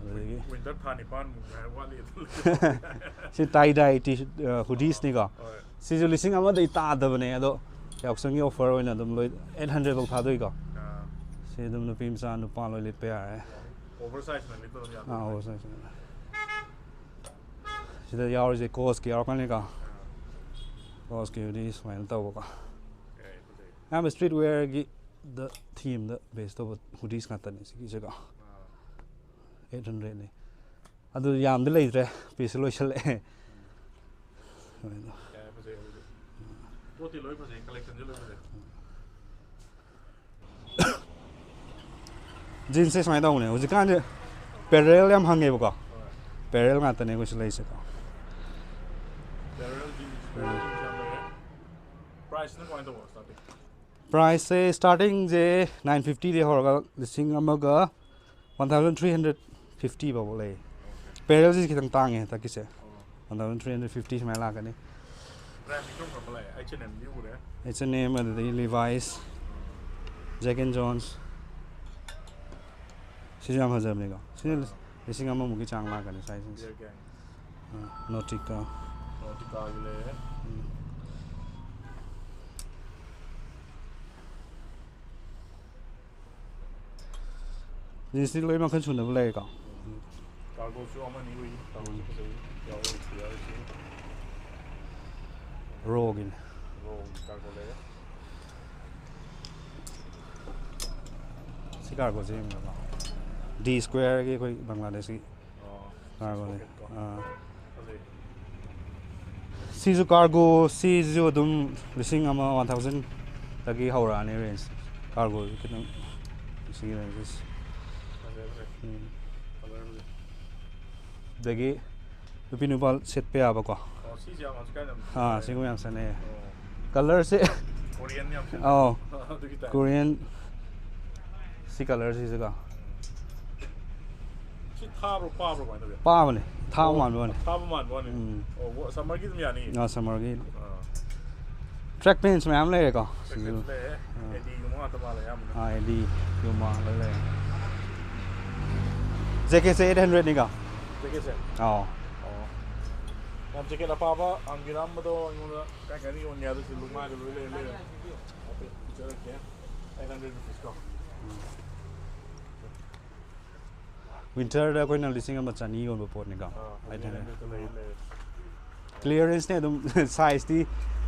ꯑꯗꯨꯗꯒꯤ ꯋꯤꯟꯇꯔ ꯊꯥ ꯅꯤꯄꯥꯟꯃꯨꯛ ꯉꯥꯏꯔꯦ ꯋꯥꯠꯂꯤ ꯑꯗꯨ ꯂꯩꯁꯜꯍꯧꯕ ꯌꯥꯔꯦ꯫ ꯁꯤ ꯇꯥꯏ ꯗꯥꯏ ꯇꯤ ꯍꯨꯗꯤꯁꯅꯤꯀꯣ꯫ ꯍꯣꯏ꯫ ꯁꯤꯁꯨ ꯂꯤꯁꯤꯡ ꯑꯃꯗꯩ ꯇꯥꯗꯕꯅꯦ, ꯑꯗꯣ ꯌꯥꯎꯁꯪꯒꯤ ꯑꯣꯐꯔ ꯑꯣꯏꯅ ꯑꯗꯨꯝ ꯂꯣꯏ eight hundred ꯐꯥꯎ ꯊꯥꯗꯣꯛꯏꯀꯣ꯫ ꯑꯥ꯫ ꯁꯤ ꯑꯗꯨꯝ ꯅꯨꯄꯤ ꯃꯆꯥ ꯅꯨꯄꯥ ꯂꯣꯏ ꯂꯤꯠꯄ ꯌꯥꯔꯦ꯫ ꯑꯣꯚꯔ ꯁꯥꯏꯖꯅ ꯂꯤꯠꯄ ꯑꯗꯨꯝ ꯌꯥꯗꯣꯏꯅꯦ꯫ ꯑꯥ, ꯑꯣꯚꯔ ꯁꯥꯏꯖ꯫ ꯁꯤꯗ ꯌꯥꯎꯔꯤꯁꯦ ꯀꯣꯁꯀꯤ ꯌꯥꯎꯔꯛꯀꯅꯤꯀꯣ꯫ ꯀꯣꯁꯀꯤ ꯍꯨꯗꯤ ꯁꯨꯃꯥꯏꯅ ꯇꯧꯕꯀꯣ꯫ ꯑꯦ, ꯐꯖꯩ꯫ ꯑꯌꯥꯝꯕ ꯁ꯭ꯇ꯭ꯔꯤꯠ ꯋꯦꯌꯔꯒꯤꯗ ꯊꯤꯝꯗ ꯕꯦꯁ ꯇꯧꯕ ꯍꯨꯗꯤꯁ ꯉꯥꯛꯇꯅꯦ ꯁꯤꯒꯤꯁꯦꯀꯣ꯫ ꯑꯥ, ꯑꯩꯠ ꯍꯟꯗ꯭ꯔꯦꯠꯅꯤ꯫ ꯑꯗꯨ ꯌꯥꯝꯗꯤ ꯂꯩꯇ꯭ꯔꯦ, ꯄꯤꯁꯁꯨ ꯂꯣꯏꯁꯤꯜꯂꯛꯑꯦ꯫ ꯌꯥꯏ, ꯐꯖꯩ ꯑꯗꯨꯗꯤ꯫ ꯄꯣꯠꯇꯤ ꯂꯣꯏ ꯐꯖꯩ, ꯀꯂꯦꯛꯁꯟꯁꯨ ꯂꯣꯏ ꯐꯖꯩ꯫ ꯖꯤꯟꯁꯁꯦ ꯁꯨꯃꯥꯏꯅ ꯇꯧꯕꯅꯦ, ꯍꯧꯖꯤꯛꯀꯥꯟꯁꯦ ꯄꯦꯔꯦꯂꯦꯜ ꯌꯥꯝ ꯍꯪꯉꯦꯕꯀꯣ꯫ ꯍꯣꯏ꯫ ꯄꯦꯔꯦꯂꯦꯜ ꯉꯥꯛꯇꯅꯦ ꯑꯩꯈꯣꯏꯁꯨ ꯂꯩꯔꯤꯁꯦꯀꯣ꯫ ꯄꯦꯔꯦꯂꯦꯜ ꯖꯤꯟꯁ, ꯄꯦꯔꯦꯂꯦꯜ ꯖꯤꯟꯁ ꯌꯥꯝ ꯂꯩꯔꯦ꯫ ꯄ꯭ꯔꯥꯏꯁꯅ ꯀꯃꯥꯏꯅ ꯇꯧꯕ ꯁ꯭ꯇꯥꯔꯇꯤꯡ? ꯄ꯭ꯔꯥꯏꯁꯁꯦ ꯁ꯭ꯇꯥꯔꯇꯤꯡꯁꯦ ꯅꯥꯏꯟ ꯐꯤꯐꯇꯤꯗꯒꯤ ꯍꯧꯔꯒ ꯂꯤꯁꯤꯡ ꯑꯃꯒ one thousand three hundred fifty ꯐꯥꯎꯕ ꯂꯩ꯫ ꯄꯦꯔꯦꯂꯦꯜꯁꯤ ꯈꯤꯇꯪ ꯇꯥꯡꯉꯦ ꯍꯟꯗꯛꯀꯤꯁꯦ꯫ ꯑꯣ꯫ One thousand three hundred fifty ꯁꯨꯃꯥꯏꯅ ꯂꯥꯛꯀꯅꯤ꯫ ꯕ꯭ꯔꯥꯟꯗꯤ ꯀꯔꯝ ꯀꯔꯝꯕ ꯂꯩ? ꯑꯩꯆ ꯑꯦꯟ ꯑꯦꯝꯗꯤ ꯎꯔꯦ꯫ ꯑꯩꯆ ꯑꯦꯟ ꯑꯦꯝ, ꯑꯗꯨꯗꯒꯤ ꯂꯤꯚꯥꯏꯁ, ꯖꯦꯛ ꯑꯦꯟ ꯖꯣꯟꯁ꯫ ꯁꯤꯁꯨ ꯌꯥꯝ ꯐꯖꯕꯅꯤꯀꯣ꯫ ꯁꯤꯅ ꯂꯤꯁꯤꯡ ꯑꯃꯃꯨꯛꯀꯤ ꯆꯥꯡ ꯂꯥꯛꯀꯅꯤ ꯁꯥꯏꯖꯁꯤꯡꯁꯦ꯫ Beer gang. ꯅꯣꯇꯤꯀꯥ꯫ ꯅꯣꯇꯤꯀꯥꯒꯤ ꯂꯩꯔꯦ꯫ ꯖꯤꯟꯁꯇꯤ ꯂꯣꯏ ꯃꯈꯜ ꯁꯨꯅꯕ ꯂꯩꯔꯦꯀꯣ꯫ ꯀꯥꯔꯒꯣꯁꯨ ꯑꯃꯅꯤ ꯎꯏ꯫ ꯀꯥꯔꯒꯣꯁꯨ ꯐꯖꯩ꯫ ꯌꯥꯎꯔꯤ, ꯌꯥꯎꯔꯤꯁꯤ꯫ ꯔꯣꯒꯤꯅꯦ꯫ ꯔꯣꯒꯤ ꯀꯥꯔꯒꯣ ꯂꯩꯔꯦ꯫ ꯁꯤ ꯀꯥꯔꯒꯣꯁꯦ ꯌꯦꯡꯕꯤꯔꯕ? ꯗꯤ ꯁ꯭ꯀ꯭ꯋꯦꯔꯒꯤ ꯑꯩꯈꯣꯏ ꯕꯪꯒ꯭ꯂꯥꯗꯦꯁꯀꯤ ꯑꯣ, ꯀꯥꯔꯒꯣꯅꯦ꯫ ꯄꯣꯀꯦꯠꯀꯣ꯫ ꯑꯥ꯫ ꯐꯖꯩ꯫ ꯁꯤꯁꯨ ꯀꯥꯔꯒꯣ, ꯁꯤꯁꯨ ꯑꯗꯨꯝ ꯂꯤꯁꯤꯡ ꯑꯃ, ꯋꯥꯟ ꯊꯥꯎꯖꯟꯗꯒꯤ ꯍꯧꯔꯛꯑꯅꯤ ꯔꯦꯟꯖ꯫ ꯀꯥꯔꯒꯣꯁꯨ ꯈꯤꯇꯪ ꯁꯤꯒꯤ ꯔꯦꯟꯖꯁꯦ꯫ ꯐꯖꯩ, ꯐꯖꯩ꯫ ꯎꯝ꯫ ꯀꯂꯔ ꯐꯖꯩ꯫ ꯑꯗꯒꯤ ꯅꯨꯄꯤ ꯅꯨꯄꯥ ꯁꯦꯠꯄ ꯌꯥꯕꯀꯣ꯫ ꯑꯣ, ꯁꯤꯁꯦ ꯌꯥꯝ ꯍꯧꯖꯤꯛꯀꯥꯟ ꯌꯥꯝ ꯑꯥ, ꯊꯣꯛꯑꯦ꯫ ꯁꯤꯒꯨꯝꯕ ꯌꯥꯝ ꯆꯠꯅꯩꯌꯦ꯫ ꯑꯣ, ꯀꯂꯔꯁꯦ, ꯀꯣꯔꯤꯌꯟ ꯌꯥꯝ ꯁꯦꯠꯅꯩ꯫ ꯑꯧ, ꯑꯗꯨꯒꯤ ꯇꯥꯏꯞ꯫ ꯀꯣꯔꯤꯌꯟ꯫ ꯁꯤ ꯀꯂꯔꯁꯤꯁꯨꯀꯣ꯫ ꯁꯤ ꯊꯥꯕ꯭ꯔꯣ, ꯄꯥꯕ꯭ꯔꯣ, ꯀꯃꯥꯏꯅ ꯇꯧꯒꯦ? ꯄꯥꯕꯅꯦ, ꯊꯥꯕ ꯑꯣ, ꯃꯥꯟꯕ ꯋꯥꯅꯤ꯫ ꯊꯥꯕ ꯃꯥꯟꯕ ꯋꯥꯅꯤ꯫ ꯎꯝ꯫ ꯑꯣ, ꯁꯝꯃꯔꯒꯤ ꯑꯗꯨꯝ ꯌꯥꯅꯤ꯫ ꯑꯥ, ꯁꯝꯃꯔꯒꯤ꯫ ꯑꯥ꯫ ꯇ꯭ꯔꯦꯛ ꯄꯦꯟꯁ ꯃꯌꯥꯝ ꯂꯩꯔꯦꯀꯣ꯫ ꯖꯦꯀꯦꯠꯁꯨ ꯂꯩꯔꯦ꯫ ꯑꯥ꯫ ꯑꯦꯗꯤꯒꯨꯝꯕ ꯉꯥꯛꯇ ꯃꯥꯜꯂꯦ ꯑꯌꯥꯝꯕꯅ꯫ ꯑꯥ, ꯑꯦꯗꯤ, ꯄ꯭ꯌꯨꯃꯥ ꯂꯣꯏ ꯂꯩꯔꯦ꯫ ꯖꯦꯀꯦꯠꯁꯦ ꯑꯩꯠ ꯍꯟꯗ꯭ꯔꯦꯠꯅꯤꯀꯣ꯫ ꯖꯦꯀꯦꯠꯁꯦ? ꯑꯥꯎ꯫ ꯑꯣ꯫ ꯌꯥꯝ ꯖꯦꯀꯦꯠ ꯑꯄꯥꯕ ꯍꯪꯕꯤꯔꯛꯑꯝꯕꯗꯣ ꯑꯩꯉꯣꯟꯗ ꯀꯥꯏ ꯀꯥꯏꯗ ꯌꯣꯟꯒꯦ ꯍꯥꯏꯕꯗꯨꯁꯨ ꯂꯨꯛꯃꯥꯏꯗ ꯂꯣꯏ ꯂꯩꯔꯦ, ꯂꯩꯔꯦ꯫ ꯍꯥꯏꯐꯦꯠ ꯄꯤꯖꯔꯛꯀꯦ꯫ Eight hundred ꯔꯨꯄꯤꯁꯀꯣ꯫ ꯋꯤꯟꯇꯔꯗ ꯑꯩꯈꯣꯏꯅ ꯂꯤꯁꯤꯡ ꯑꯃ ꯆꯅꯤ ꯌꯣꯟꯕ ꯄꯣꯠꯅꯤꯀꯣ꯫ ꯑꯥ, ꯑꯩꯠ ꯍꯟꯗ꯭ꯔꯦꯠ꯫ ꯍꯧꯖꯤꯛ ꯂꯩ, ꯂꯩ꯫ ꯀ꯭ꯂꯤꯌꯔꯦꯟꯁꯅꯦ ꯑꯗꯨꯝ꯫ ꯁꯥꯏꯖꯇꯤ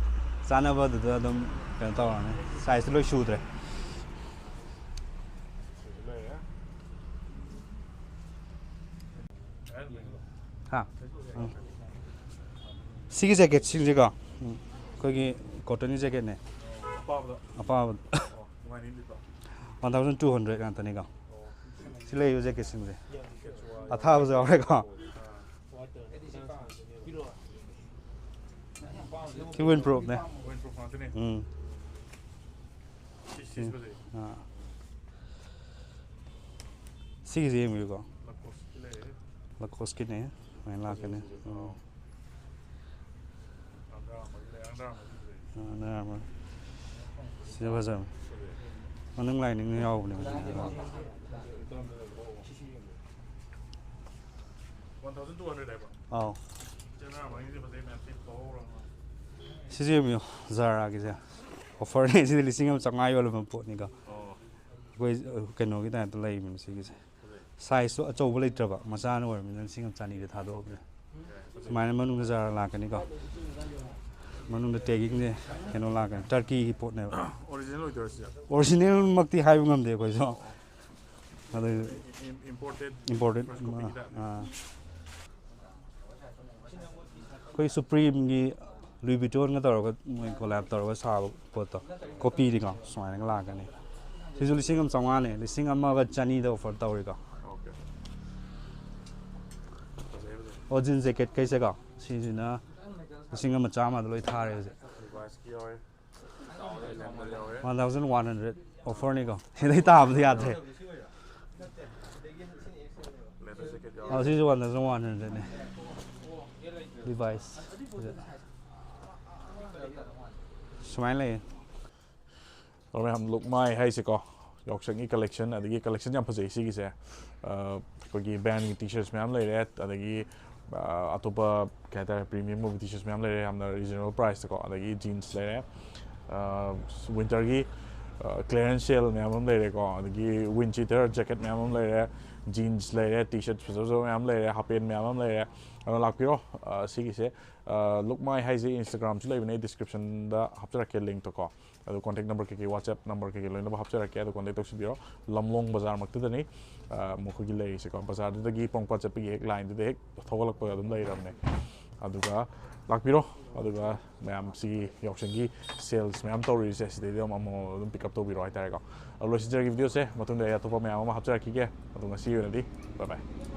ꯆꯥꯟꯅꯕꯗꯨꯗ ꯑꯗꯨꯝ ꯀꯩꯅꯣ ꯇꯧꯔꯅꯤ, ꯁꯥꯏꯖꯇꯤ ꯂꯣꯏ ꯁꯨꯗ꯭ꯔꯦ꯫ ꯁꯤꯁꯨ ꯂꯩꯔꯦ꯫ ꯑꯦ, ꯂꯩꯔꯦ꯫ ꯍꯥ? ꯎꯝ꯫ ꯁꯤꯒꯤ ꯖꯦꯀꯦꯠꯁꯤꯡꯁꯦꯀꯣ, ꯎꯝ, ꯑꯩꯈꯣꯏꯒꯤ ꯀꯣꯇꯟꯒꯤ ꯖꯦꯀꯦꯠꯅꯦ꯫ ꯑꯄꯥꯕꯗ꯫ ꯑꯄꯥꯕꯗ꯫ ꯑꯣ, ꯅꯨꯡꯉꯥꯏꯅꯤ ꯂꯤꯠꯄ꯫ One thousand two hundred ꯉꯥꯛꯇꯅꯤꯀꯣ꯫ ꯑꯣ, ꯁꯤ ꯂꯩꯔꯤꯕ ꯖꯦꯀꯦꯠꯁꯤꯡꯁꯦ꯫ ꯀꯦꯁꯨꯋꯥ ꯑꯊꯥꯕꯁꯨ ꯌꯥꯎꯔꯦꯀꯣ꯫ ꯑꯥ꯫ ꯁꯤ ꯋꯤꯟ ꯄ꯭ꯔꯨꯞꯅꯦ꯫ ꯋꯤꯟ ꯄ꯭ꯔꯨꯞ ꯉꯥꯛꯇꯅꯦ꯫ ꯎꯝ꯫ ꯁꯤ ꯁꯤꯁꯨ ꯐꯖꯩ꯫ ꯑꯥ꯫ ꯁꯤꯒꯤꯁꯦ ꯌꯦꯡꯕꯤꯌꯨꯀꯣ꯫ ꯂꯀꯣꯁꯀꯤ ꯂꯩꯔꯦ꯫ ꯂꯀꯣꯁꯀꯤꯅꯦ꯫ ꯁꯨꯃꯥꯏꯅ ꯂꯥꯛꯀꯅꯤ꯫ ꯎꯝ꯫ ꯑꯥ꯫ ꯑꯟꯗꯔ ꯑꯥꯔꯃꯔꯒꯤ ꯂꯩ, ꯑꯟꯗꯔ ꯑꯥꯔꯃꯔꯒꯤ ꯐꯖꯩ꯫ ꯑꯥ, ꯑꯟꯗꯔ ꯑꯥꯔꯃꯔ꯫ ꯁꯤꯁꯨ ꯐꯖꯕꯅꯤ꯫ ꯐꯖꯩ꯫ ꯃꯅꯨꯡ ꯂꯥꯏꯅꯤꯡ ꯌꯥꯎꯕꯅꯦ ꯃꯁꯤꯗꯤꯀꯣ꯫ ꯋꯥꯟ ꯊꯥꯎꯖꯟ ꯇꯨ ꯍꯟꯗ꯭ꯔꯦꯗ ꯍꯥꯏꯕ꯫ ꯑꯥꯎ꯫ ꯁꯤ ꯑꯟꯗꯔ ꯑꯥꯔꯃꯔꯒꯤꯗꯤ ꯐꯖꯩ ꯃꯌꯥꯝ, ꯁꯤ ꯐꯧꯍꯧꯔꯕꯅꯤ꯫ ꯁꯤꯁꯦ ꯌꯦꯡꯕꯤꯌꯨ, ꯖꯥꯔꯥꯒꯤꯁꯦ꯫ ꯑꯣꯐꯔꯅꯦ ꯁꯤꯗꯤ, ꯂꯤꯁꯤꯡ ꯑꯃ ꯆꯥꯝꯃꯉꯥ ꯌꯣꯜꯂꯝꯕ ꯄꯣꯠꯅꯤꯀꯣ꯫ ꯑꯣ꯫ ꯑꯩꯈꯣꯏ ꯀꯩꯅꯣꯒꯤ ꯇꯥꯏꯞꯇ ꯂꯩꯕꯅꯤ ꯁꯤꯒꯤꯁꯦ꯫ ꯐꯖꯩ꯫ ꯁꯥꯏꯖꯇꯣ ꯑꯆꯧꯕ ꯂꯩꯇ꯭ꯔꯕ, ꯃꯆꯥꯅ ꯑꯣꯏꯔꯕꯅꯤꯅ ꯂꯤꯁꯤꯡ ꯑꯃ ꯆꯅꯤꯗ ꯊꯥꯗꯣꯛꯑꯕꯅꯦ꯫ ꯐꯖꯩ꯫ ꯁꯨꯃꯥꯏꯅ ꯃꯅꯨꯡꯗ ꯖꯥꯔꯥ ꯂꯥꯛꯀꯅꯤꯀꯣ꯫ ꯃꯅꯨꯡꯗ ꯇꯦꯒꯤꯡꯁꯦ ꯀꯩꯅꯣ ꯂꯥꯛꯀꯅꯤ, ꯇꯔꯀꯤꯒꯤ ꯄꯣꯠꯅꯦꯕ꯫ ꯑꯣꯔꯤꯖꯤꯅꯦꯜ ꯑꯣꯏꯗꯣꯏꯔꯣ ꯁꯤꯁꯦ? ꯑꯣꯔꯤꯖꯤꯅꯦꯜꯃꯛꯇꯤ ꯍꯥꯏꯕ ꯉꯝꯗꯦ ꯑꯩꯈꯣꯏꯁꯨ꯫ ꯑꯗꯨ ꯏꯝꯄꯣꯔꯇꯦꯠ꯫ ꯏꯝꯄꯣꯔꯇꯦꯠ꯫ ꯐꯥꯔꯁ ꯀꯣꯄꯤꯒꯤ ꯇꯥꯏꯞꯅꯦ꯫ ꯑꯥ꯫ ꯑꯩꯈꯣꯏ ꯁꯨꯄ꯭ꯔꯤꯝꯒꯤ ꯂꯨꯏ ꯚꯤꯇꯣꯟꯒ ꯇꯧꯔꯒ ꯃꯣꯏ ꯀꯣꯂꯥꯞ ꯇꯧꯔꯒ ꯁꯥꯕ ꯄꯣꯠꯇꯣ, ꯀꯣꯄꯤꯅꯤꯀꯣ, ꯁꯨꯃꯥꯏꯅꯒ ꯂꯥꯛꯀꯅꯤ꯫ ꯁꯤꯁꯨ ꯂꯤꯁꯤꯡ ꯑꯃ ꯆꯥꯝꯃꯉꯥꯅꯦ, ꯂꯤꯁꯤꯡ ꯑꯃꯒ ꯆꯅꯤꯗ ꯑꯣꯐꯔ ꯇꯧꯔꯤꯀꯣ꯫ ꯑꯣꯀꯦ꯫ ꯐꯖꯩ, ꯐꯖꯩ꯫ ꯑꯣ, ꯖꯤꯟ ꯖꯦꯀꯦꯠ ꯀꯩꯁꯦꯀꯣ, ꯁꯤꯁꯤꯅ ꯂꯤꯁꯤꯡ ꯑꯃ ꯆꯥꯝꯃꯗ ꯂꯣꯏ ꯊꯥꯔꯦ ꯍꯧꯖꯤꯛ꯫ ꯂꯤꯚꯥꯏꯁꯀꯤ ꯌꯥꯎꯔꯦ꯫ ꯆꯥꯎꯔꯦ, ꯂꯦꯟꯗꯔ ꯌꯥꯎꯔꯦ꯫ One thousand one hundred ꯑꯣꯐꯔꯅꯤꯀꯣ, ꯁꯤꯗꯩ ꯇꯥꯕꯗꯤ ꯌꯥꯗ꯭ꯔꯦ꯫ ꯂꯦꯗꯔ ꯖꯦꯀꯦꯠ ꯑꯣ, ꯌꯥꯎꯔꯦ꯫ ꯁꯤꯁꯨ one thousand one hundredꯅꯦ꯫ ꯂꯤꯚꯥꯏꯁ꯫ ꯁꯨꯃꯥꯏꯅ ꯂꯩꯌꯦ꯫ ꯑꯣ, ꯃꯌꯥꯝ ꯂꯨꯛꯃꯥꯏ ꯍꯥꯏꯁꯦꯀꯣ, ꯌꯥꯎꯁꯪꯒꯤ ꯀꯂꯦꯛꯁꯟ, ꯑꯗꯒꯤ ꯀꯂꯦꯛꯁꯟ ꯌꯥꯝ ꯐꯖꯩ ꯁꯤꯒꯤꯁꯦ꯫ ꯑ, ꯑꯩꯈꯣꯏꯒꯤ ꯕꯦꯟꯒꯤ ꯇꯤ ꯁꯔꯠꯁ ꯃꯌꯥꯝ ꯂꯩꯔꯦ, ꯑꯗꯒꯤ, ꯑ, ꯑꯇꯣꯞꯄ ꯀꯩ ꯍꯥꯏꯇꯥꯔꯦ, ꯄ꯭ꯔꯤꯃꯤꯌꯝ ꯑꯣꯏꯕ ꯇꯤ ꯁꯔꯠꯁ ꯃꯌꯥꯝ ꯂꯩꯔꯦ, ꯌꯥꯝꯅ ꯔꯤꯖꯅꯦꯕꯜ ꯄ꯭ꯔꯥꯏꯁꯇꯀꯣ, ꯑꯗꯒꯤ ꯖꯤꯟꯁ ꯂꯩꯔꯦ꯫ ꯑ, ꯋꯤꯟꯇꯔꯒꯤ ꯀ꯭ꯂꯤꯌꯔꯦꯟꯁ ꯁꯦꯜ ꯃꯌꯥꯝ ꯑꯃ ꯂꯩꯔꯦꯀꯣ, ꯑꯗꯒꯤ ꯋꯤꯟ ꯆꯤꯇꯔ ꯖꯦꯀꯦꯠ ꯃꯌꯥꯝ ꯑꯃ ꯂꯩꯔꯦ, ꯖꯤꯟꯁ ꯂꯩꯔꯦ, ꯇꯤ ꯁꯔꯠ ꯐꯖ ꯐꯖꯕ ꯃꯌꯥꯝ ꯂꯩꯔꯦ, ꯍꯥꯞ ꯄꯦꯟ ꯃꯌꯥꯝ ꯑꯃ ꯂꯩꯔꯦ꯫ ꯑꯗꯣ ꯂꯥꯛꯄꯤꯔꯣ꯫ ꯑ, ꯁꯤꯒꯤꯁꯦ ꯂꯨꯛꯃꯥꯏ ꯍꯥꯏꯁꯦ ꯏꯟꯁꯇꯥꯒ꯭ꯔꯥꯝꯁꯨ ꯂꯩꯕꯅꯦ, ꯗꯤꯁꯀ꯭ꯔꯤꯞꯁꯟꯗ ꯍꯥꯞꯆꯔꯛꯀꯦ ꯂꯤꯡꯛꯇꯣ ꯀꯣ꯫ ꯑꯗꯣ ꯀꯣꯟꯇꯦꯛ ꯅꯝꯕꯔ ꯀꯩꯀꯩ, ꯋꯥꯆꯦꯞ ꯅꯝꯕꯔ ꯀꯩꯀꯩ ꯂꯣꯏꯅꯃꯛ ꯍꯥꯞꯆꯔꯛꯀꯦ, ꯑꯗꯣ ꯀꯣꯟꯇꯦꯛ ꯇꯧꯁꯤꯟꯕꯤꯔꯣ꯫ ꯂꯝꯂꯣꯡ ꯕꯖꯥꯔꯃꯛꯇꯗꯅꯤ, ꯑ, ꯃꯈꯣꯏꯒꯤ ꯂꯩꯔꯤꯁꯦꯀꯣ꯫ ꯕꯖꯥꯔꯗꯨꯗꯒꯤ ꯄꯣꯔꯣꯝꯄꯥꯠ ꯆꯠꯄꯒꯤ ꯍꯦꯛ ꯂꯥꯏꯟꯗꯨꯗ ꯍꯦꯛ ꯊꯧꯒꯠꯂꯛꯄꯗ ꯑꯗꯨꯝ ꯂꯩꯔꯕꯅꯦ꯫ ꯑꯗꯨꯒ ꯂꯥꯛꯄꯤꯔꯣ꯫ ꯑꯗꯨꯒ ꯃꯌꯥꯝ ꯁꯤꯒꯤ ꯌꯥꯎꯁꯪꯒꯤ ꯁꯦꯜꯁ ꯃꯌꯥꯝ ꯇꯧꯔꯤꯁꯦ ꯁꯤꯗꯩꯗ ꯑꯃꯨꯛ ꯑꯃꯃꯝ ꯑꯗꯨꯝ ꯄꯤꯛ ꯑꯞ ꯇꯧꯕꯤꯔꯣ ꯍꯥꯏꯇꯥꯔꯦꯀꯣ꯫ ꯑꯗꯣ ꯂꯣꯏꯁꯤꯟꯖꯔꯒꯦ ꯚꯤꯗꯤꯑꯣꯁꯦ, ꯃꯇꯨꯡꯗ ꯑꯩ ꯑꯇꯣꯞꯄ ꯃꯌꯥꯝ ꯑꯃ ꯍꯥꯞꯆꯔꯛꯈꯤꯒꯦ꯫ ꯑꯗꯣ ꯉꯁꯤꯒꯤ ꯑꯣꯏꯅꯗꯤ ꯕꯥꯏ ꯕꯥꯏ꯫